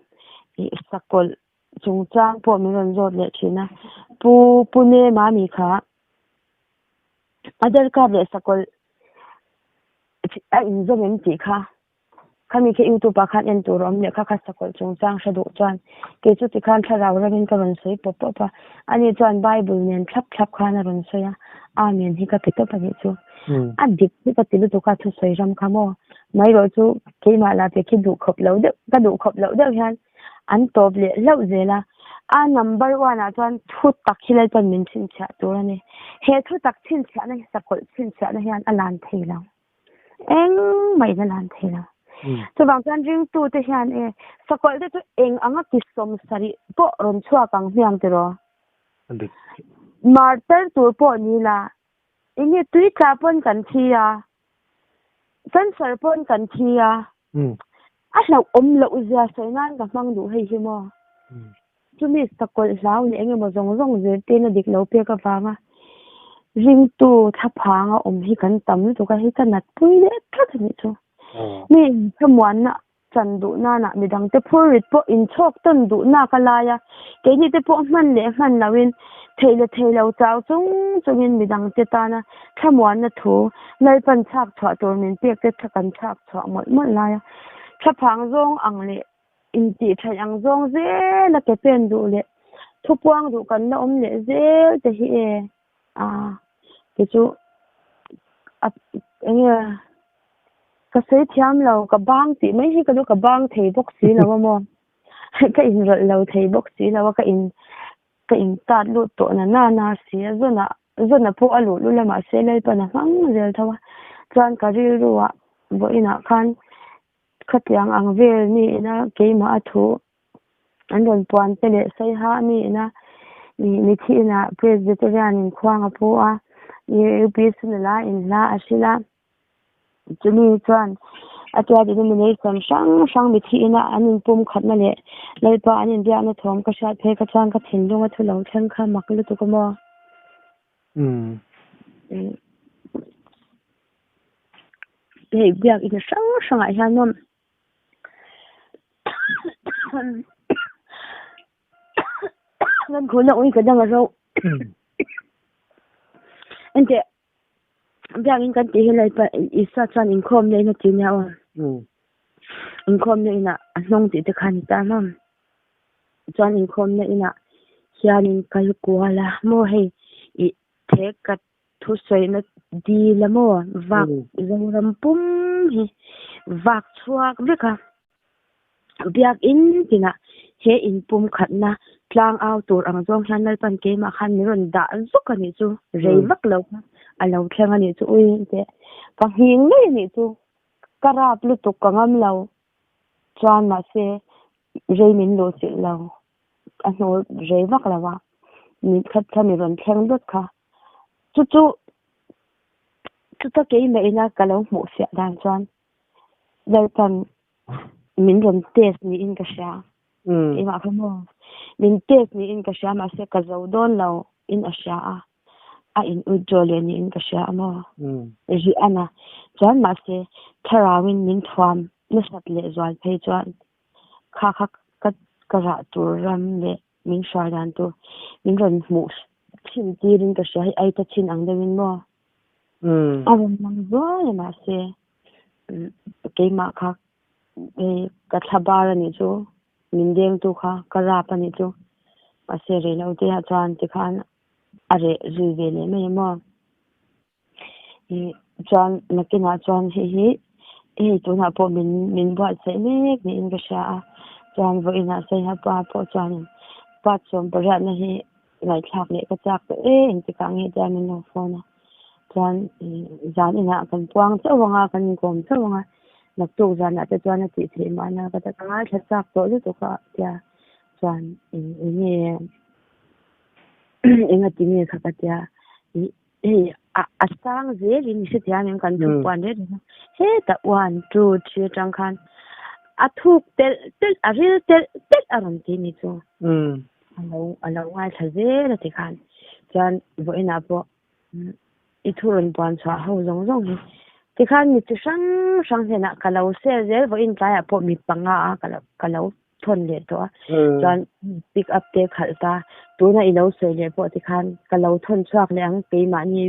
sakawlh chungchang pawh min rawn zawt leh thin a, Pu Pune Mami kha Aadhar card leh sakawlh a inzawm em tih kha Khami khi youtube ah khan en tur a awm leh kha kha sakawlh chungchang hre duh chuan kei chu tikhan thlarau ram in ka rawn sawi pawp pawp a, ani chuan bible nen thlap thlap khan a rawn sawi a, amen hi ka ti tawp a nih chu. A dik hi ka ti lutuk a thusawi ram kha maw mai rawh chu keimah lah te khi duh khawp lo deuh ka duh khawp loh deuh hian an tawp leh hlauh zel a, a number one ah chuan thu tak hi Lalpan min chhinchhiah tur a ni. He thu tak chhinchhiahna hi sakawlh chhinchhiahna hian a lan thei lo. Engmah in a lan thei lo. Chuvang chuan ringtute hian e sakawlh te chu eng anga ki 70 pawh rawn chhuak ang hmiang tiraw? Martar tur pawh ni la, enge tui tla pawn kan thi a, cancer pawn kan thi a, a hlauhawm loh zia sawi nan ka hmang duh hei hi maw? Chumi sakawlh hlau leh engemaw zawng zawng zirtirna dik lo pek avanga ringtu thlaphang a awm hi kan tam lutuk a, hei ka nat pui leh tlat a nih chu. Mi inthlamuanna chan duh nanah midangte phurrit pawh inchhawk tawn duh nak a lai a, keini te pawh hman leh hman loin thei leh thei lo chau chung chungin midangte tana thlamuanna thu Lalpan chhak chhuah tur min pek te kan chhak chhuah mawlh mawlh lai a, thlaphang zawng ang leh Intih theih ang zawng zel a ke pen duh leh thupuang duh kan la awm leh zel te hi e a ti chu a enge ka sawi thiam lo ka bang tih mai hi ka duh ka bang thei bawk si lo a maw ka inrawlh lo thei bawk si lo a ka in ka in tat lut tawh na na na si a zawnah zawn a pawh a luh lul a mahse Lalpan a hmang zel tho a chuan ka rilru ah vawiinah khan Khatiang ang vel mi ina keimah a thu an rawn puan te leh saiha mi ina mithi ina Presbyterian in khuang a pu a, UPC nula in hla a hrilh a, chumi chuan a tia denomination hrang hrang mithi ina an inpum khatna leh Lalpa an inbiakna thawm ka hriat phei kha chuan ka thinlung a thu lo thleng kha mak lutuk a maw. Hei biak in hrang hrangah hian maw kan khawhna ui ka dang a ro engteh biak in kan tih hi Lalpa Isua chuan inkhawmna in a ti nia aw inkhawmna inah a hnawng tih te kha a ni ta maw chuan inkhawmna inah hianin kal kual a maw hei ih thek ka Thusawina dil a maw? Vak Zoram pum hi vak chhuak vek a, biakin tinah he inpum khatna tlang au tur ang zawng hian Lalpan keimah khan min rawn dah zuk a nih chu, rei vak lo kha a lo thleng a nih chu ui teh ka nghing mai a nih chu, ka rap lutuk ka ngam lo chuan mahse rei min luh chilh lo. a hnawl rei vak lo a, mi khat kha mi rawn thleng dawt kha. Chu chu chuta keimah ina ka lo hmuh fiah dan chuan Lalpan min rawn test niin ka hria. Keimah kha maw min test niin ka hria mahse ka zo dawn lo in a hria a, a in withdraw leh niin ka hria a maw. Rih ana chuan mahse thlarauin min thuam nasat leh zual phei chuan Kha kha ka ka rah tur ram leh min hruai dan tur min rawn hmuh chhin tirin ka hria hei ai ta chhin ang deuhin maw a rawn lang zuai a mahse keimah kha hei ka thla bar a nih chu min dengtu kha ka rap a nih chu mahse rei lo te ah chuan tikhan a reh zui ve leh mai a maw. Chuan nakinah chuan hei hi hei tunah pawh min min buatsaih mek niin ka hria a, chuan vawiinah Saiha pa pawh chuanin part sawmpariatna hi ngaihthlak leh ka chak tawh e engtikah nge tia min lo phone a, chuan zan inah kan puang chauh ang a, kan inkawm chauh ang a, naktuk zanah te chuan a tih theih mahna ka ta ka ngaithla chak tawh lutuk a tia chuan eng nge engati nge kha ka tia Hei a a sang zelin i hrethiam em kan thu puan reng reng a, hetah one two three atang khan a thuk telh telh a ril telh telh a rawn ti ni chu a lo a lo ngaithla zel a ti khan chuan vawiinah pawh i thu rawn puan chhuah ho zawng zawng hi tikhan mi chi hrang hrang hnenah ka lo share zel vawiin tlaiah pawh mi panga a ka lo ka lo thawn leh tawh a chuan pick up te khalh ta tuna i lo sawi leh pawh tikhan ka lo thawn chhuak leh ang keimahni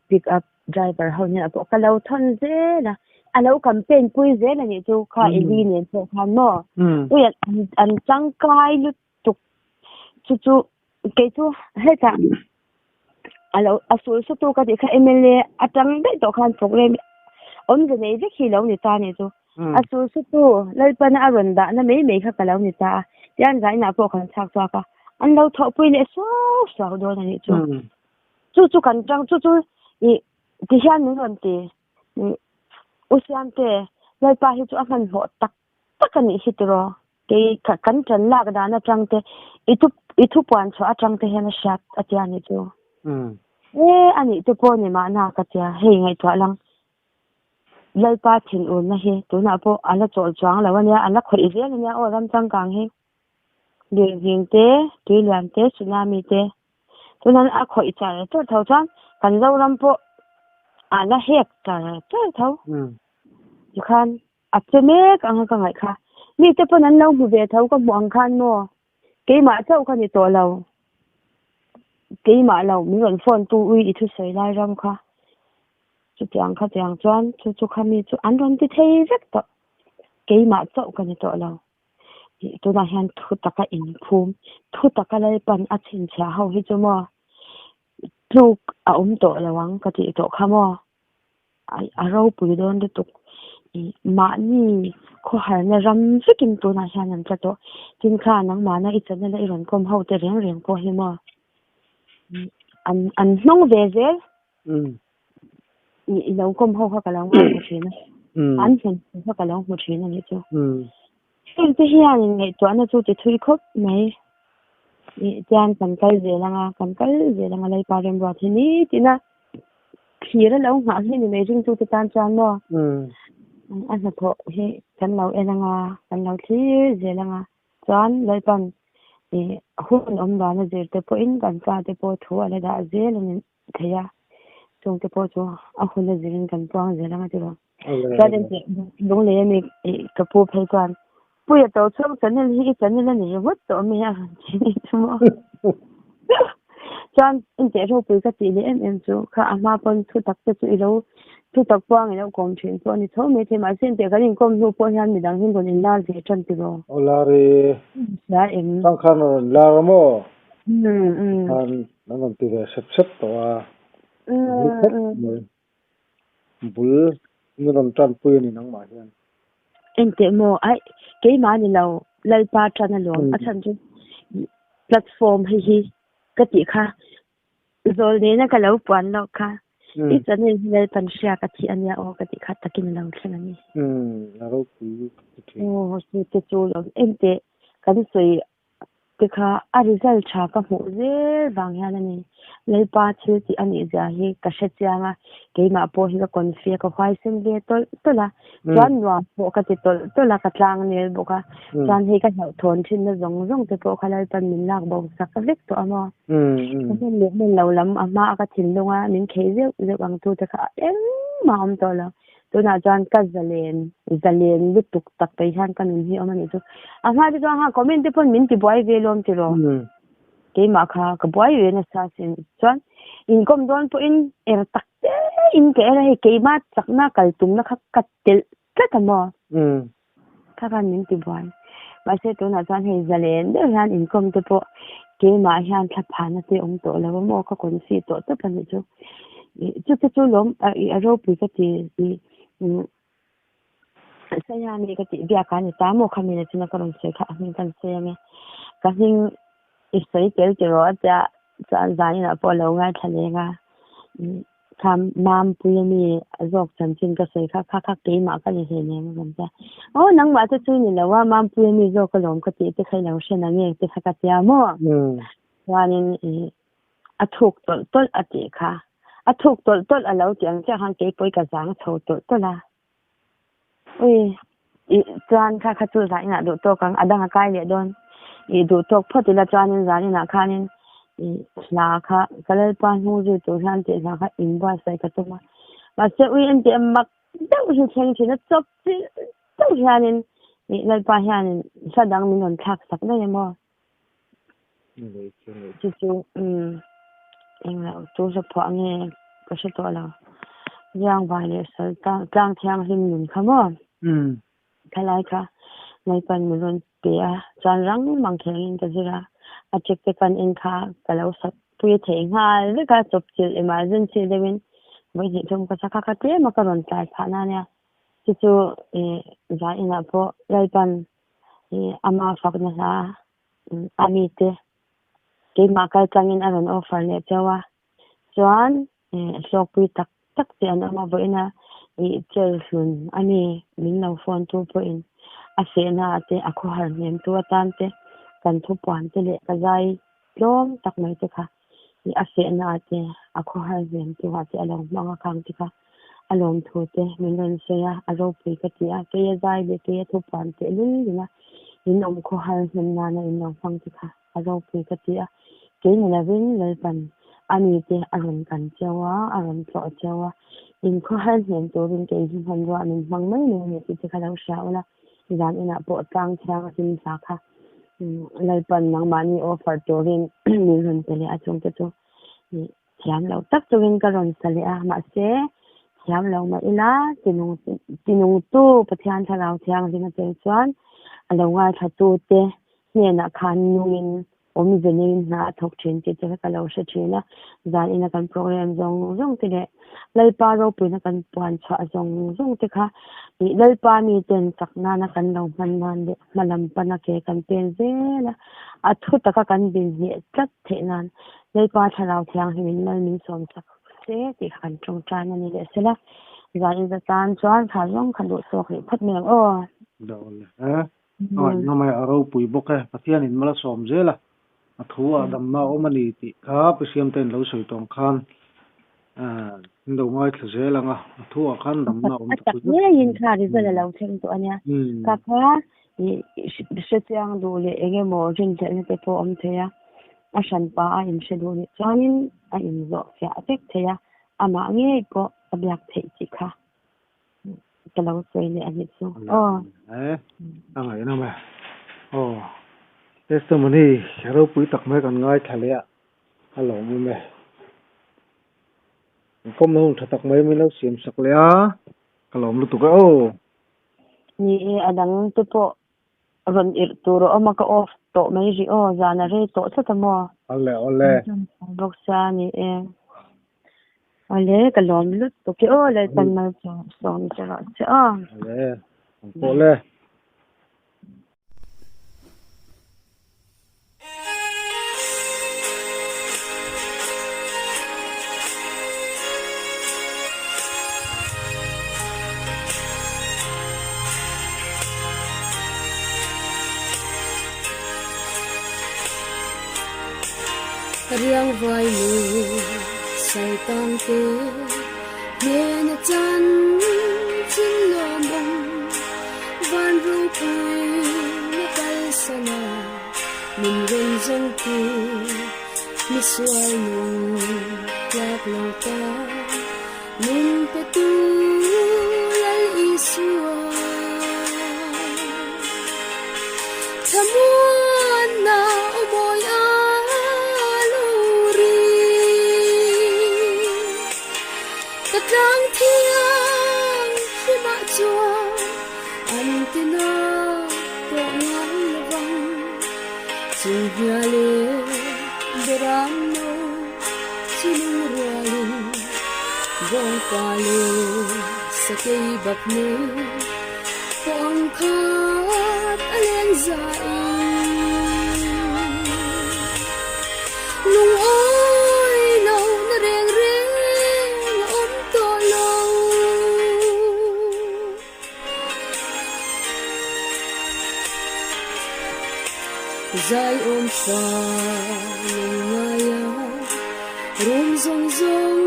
pick up driver ho hnenah pawh ka lo thawn zel a a lo campaign pui zel a nih chu kha Eli nen pawh khan maw ui an tangkai lutuk chu chu kei chu hetah a lo a sul sutu ka tih kha M_L_A atang daih tawh khan program awmze nei vek hi lo ni ta a nih chu a sul sutu Lalpana a rawn dahna mai mai kha ka lo ni ta a tian zainah pawh kan chhak chhuak a an lo thawhpui leh suau suau dawn a nih chu chu chu kan tang chu chu ih ti hian min rawn ti ih U Siamte Lalpa hi chu a hmanhmawh tak tak a nih hi tiraw. Kei kan ṭan lak dan aṭang te, i thu i thu puan chhuah aṭang te hian a hriat a tia nih chu. E a nih te pawh ni mahna ka tia, hei ngaihtuah lang. Lalpa thinurna hi tunah pawh a la chawlh chuang lo a nia, a la khawih zel a nia aw ram changkang hi. Lirnghing te, tuilian te, tsunami te tunah a khawih char char tho chuan kan Zoram pawh a la hek char char tho. Tikhan A che mek ang a ka ngaih kha. Mite pawn an lo hmu ve tho ka hmuh ang khan maw? Keimah chauh ka ni tawh lo. Keimah lo, min rawn phone tu ui i thusawi lai ram kha. Chutiang khatiang chuan chu chu kha mi chu an rawn ti thei vek tawh. Keimah chauh ka ni tawh lo. Tunah hian thu taka inphum, thu taka Lalpan a chhinchhiah ho hi chu maw tluk a awm tawh lo ang ka tih tawh kha maw? A ropui dawn lutuk. Ih mahni khawharna ram vekin tunah hian an tla tawh. Tin kha nangmahna i channel a i rawn kawm ho te reng reng pawh hi maw an an hnawng ve zel. Ih i lo kawm ho kha ka lo ngaithla thin a. An hnawn kha ka lo hmu thin a nih chu. Heng te hian ngaihtuahna chu ti thui khawp mai. Ih tian kan kal zel ang a, kan kal zel ang a Lalpa remruat hi ni tina thlir a lo nghah hi ni mai ringtute tan chuan maw a hnathawh hi kan lo en ang a, kan lo thlir zel ang a. Chuan Lalpan ih hun awm dan a zir te pawhin kan fate pawh thu a la dah zel a ni thei a, chungte pawh chu a hun a zirin kan puang zel ang a ti lo. Chuan engteh lunglei a mi ka pu phei chuan Puia to chhung channel hi i channel a ni ringawt tawh mai a rawn ti ni chu maw. Chuan engteh ropui ka tih leh em em chu kha a hma pawn thu tak te chu i lo thu tak puang i lo kawm thin pawh a ni tho mai thei mahse engteh kan inkawm hnu pawh hian midang hi rawn inlar ve tan tiraw. Aw lar i. Hria em. Chang khan rawn lar a maw? Khan an rawn ti ve sep sep tawh a. Bul khawp mai. Bul min rawn tanpui a ni nangmah hian. Engteh maw? Aih, keimah a ni lo. Lalpa tan alawm. A chhan chu platform hei hi ka tih kha zawl nena ka lo puan lawk kha. I channel hi Lalpan hria ka thih a nia aw ka tih kha takin a lo thleng a ni. A ropui ka ti thin. Aw, chu te chu lawm. Engteh kan sawi te kha a result tha ka hmuh zel vang hian a ni. Lalpa thil tih a nih zia hi ka hre chiang a, keimah pawh hi ka confi a, ka huaisen ve tawlh tawlh a, chuan nuam pawh ka ti tawlh tawlh a, ka tlang nel bawk a, chuan hei ka hlauhthawn thinna zawng zawng te pawh kha Lalpan min lak bo sak vek tawh a maw. Ka hman leh hman lo lam a hma a ka thinlung a, min khei zeuh zeuh ang tu te kha engmah a awm tawh lo. Tunah chuan ka zalen, zalen lutuk tak pei hian ka nun hi awm a nih chu. A hma te chuan kha comment te pawn min ti buai ve lawm tiraw? Keimah kha ka buai ve nasa sin. Chuan inkawm dawn pawhin er tak te in ka er a, hei keimah chakna kal tumna kha ka telh tlat a maw? Kha khan min ti buai. Mahse tunah chuan hei zalen deuh hian inkawm te pawh keimah hian thlaphana te awm tawh lo a maw? Ka confi tawh tawp a nih chu. Chu te chu lawm a ropui ka ti Saya mi ka tih biak a ni ta maw kha mina chuna ka rawn sawi kha a hming kan sawi ange ka hming i sawi tel ti rawh a tia chuan zan inah pawh a lo ngaithla leng a kha Mampui ami a zawk chanchin ka sawi kha kha kha keimah ka ni hleinem a rawn tia aw nangmah te chu i ni lo a Mampui ami zawk alawm ka tih te kha i lo hre na nge te kha ka tia maw chuanin ih a thuk tawlh tawlh a tih kha a thuk tawlh tawlh a lo tih ang chiah khan keipawh i ka zang chho tawlh tawlh a. Ui, i chuan kha kha chu zan inah duh tawk ang, a dang a kai leh dawn. I duh tawk phawt ila chuanin zan inah khanin i hla kha ka Lalpa hnung zui tur hian tih hla kha inbuatsaih ka tum a. Mahse ui en tih mak deuh hi thleng thin a, chawp chilh deuh hianin i Lalpa hianin hla dang min rawn thlak sak daih em aw. Chu chu umm englo chu hla phuah nge ka hre tawh lo. Riangvai leh sal tlang tlang thianghlim nun kha maw? Thalai kha Lalpan min rawn pe a, chuan rang mang khelhin ka zir a, a check te kan en kha ka lo sak pui thei nghal vek a, chawpchilh emergency deuhin vawi hnih thum ka sak a, ka tlem a ka rawn tlai phah na nia. Chu chu ih zan inah pawh Lalpan ih ama fakna hla a mite keimah kal tlangin a rawn offer leh chauh a chuan ih hlawkpui tak tak te an awm a vawiin a ih chair hlun a mi min lo phone tu pawhin a fehna ah te a khawhar hnem tu atan te kan thupuan te leh ka zai tlawm tak mai te kha ih a fehna ah te a khawhar hnem tu ah te a lo hmang a khang te kha a lawmthu te min rawn sawi a, a ropui ka ti a, kei a zai leh kei a thupuan teh lul lul a, in awm khawhar hnem nana in lo hmang te kha a ropui ka ti a, kei ni lovin Lalpan a mi te a rawn kan cheu a, a rawn tlawh cheu a, in khawhar hnem turin kei hi hmanrua min hmang mai mai a ni tih te kha lo hria ula, zan inah pawh tlang thiang a hlim hla kha Lalpan nangmahni offer turin min rawn pe leh a chungte chu Thiam lo tak chungin ka rawn sa leh a, mahse thiam lo mah ila tinung tinungtu Pathian Thlarau Thianghlim a tel chuan a lo ngaithlatu te hnenah khan nungin awmze neiin hna a thawk thin tih te kha ka lo hre thin a, zan ina kan program zawng zawng te leh Lalpa ropuina kan puan chhuah zawng zawng te kha ih Lalpa miten chak nana kan lo hman nan leh hma lam pana ke kan pen zel a, a thu taka kan bin hneh tlat theih nan Lalpa Thlarau Thianghlimin mal min sawm chak se tih kha kan tawngtan a ni leh sela, zan in zatan chuan thla zawng kha duh tawk rih phawt mai ang aw. Dawn e. A ngaihnawm e, a ropui bawk e. Pathianin mal a sawm zel a, a thu ah damna a awm a ni tih kha Pi Siamtein lo sawi tawng khan in lo ngaithla zel ang a, a thu ah khan damna a awm A tak ngeiin kha result a lo thleng tawh a nia. Ka kha hrechiang duh leh eng emaw rinhlelhna te pawh a awm thei a. A hranpa a inhre duh nih chuanin a inzawh fiah vek thei a, amah ngei pawh a biak theih tih kha ka lo sawi leh a nih chu. Aw. E, a ngaihnawm e. Aw, testimony ropui tak mai kan ngaithla leh a, a lawmawm e. Inkawmna hun tha tak mai min lo siam sak leh a, ka lawm lutuk e aw. Ni e, a dang te pawh Rawn irh tur a awm a, ka off tawh mai rih aw, zan a rei tawh tlat a maw? Awle awle. Bawk sia a ni e. Awle, ka lawm lutuk e aw, Lalpan malsawm che rawh che aw. Awle, ang pawh le. Riangvai nu saltang te hnena chan chin lawmawm van ropui na kalsana min rawn zawng tu misual nung tlak lo ta min pe tu Lal Isua. Thlamuanna aw mawi a lo ri. Ka tlang thiang hlimah chuan an ti na tawh ngai lovang. Chinghnia leh Beram no chu lungrualin. Bawngpa leh sakei bak nei pawh ang khat a leng zain. Lungawi lo na reng reng a awm tawh lo. Zaiawm fa lung ngaia rum zawng zawng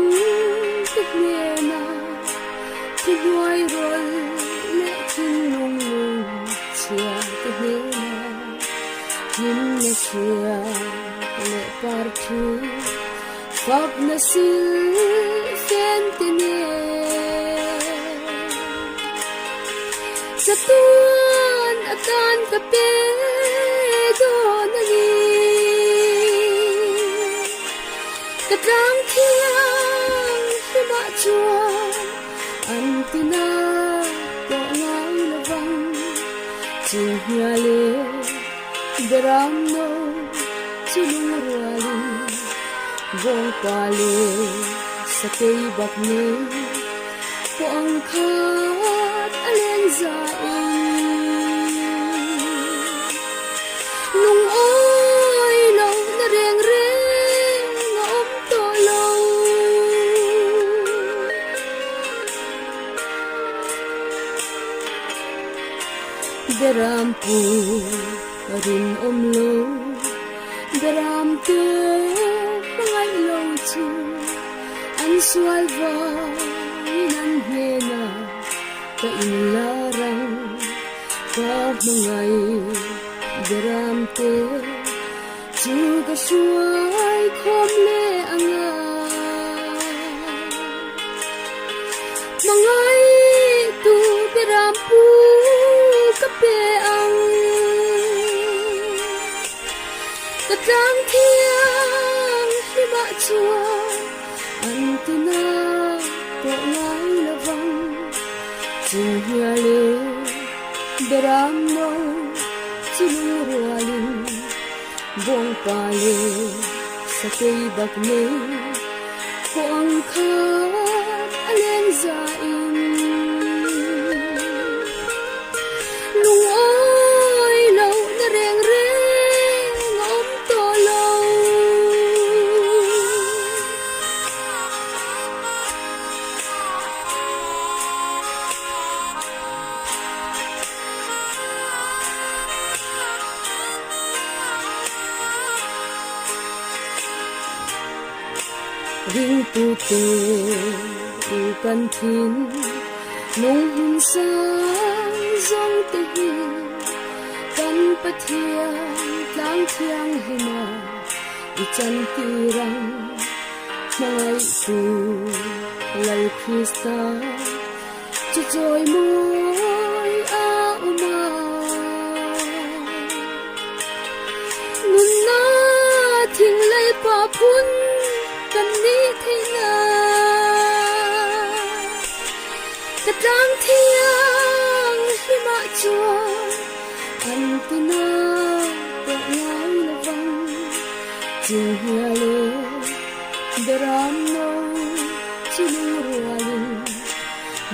te hnena thi hnuai rawl leh thinlung lung chhia te hnena hlimna hria leh par thu fakna sil fen te nen chatuan atan ka pe dawn a ni. Ka tlang thiang hlimah chuan an tina tawh ngai lovang chinghnia leh beram no chu lungrualin bawngpa leh sakei bak nei pawh ang khat a leng zain lungawi lo na reng reng a awm tawh lo. Beram pu rinawm lo, beram te hmangaih lo chu an sual vangin an hnenah ka inlar ang. Ka hmangaih beram te chu ka hruai khawm leh ang a. Hmangaih tu beram pu ka pe ang. Ka tlang thiang hlimah chuan an tina tawh ngai lovang. Chinghnia leh beram no chu lungrualin bawngpa leh sakei bak nei pawh ang khat a leng zain lungawi loh na reng reng a awm tawh lo. Ringtute u kan thin lung hmun sang zawng te hi kan Pathian tlang thianghlima i chantir ang. Hmangaihtu Lal Krista chu chawi mawi a awm a. Nunna thing Lalpa phun kan nih theih nan ka tlang thiang hlimah chuan an tina tawh ngai lovang. Chinghnia leh beram no chu lungrualin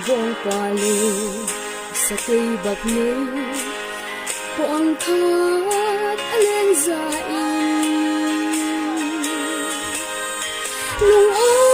bawngpa leh sakei bak nei pawh ang khat a leng zain lungawi.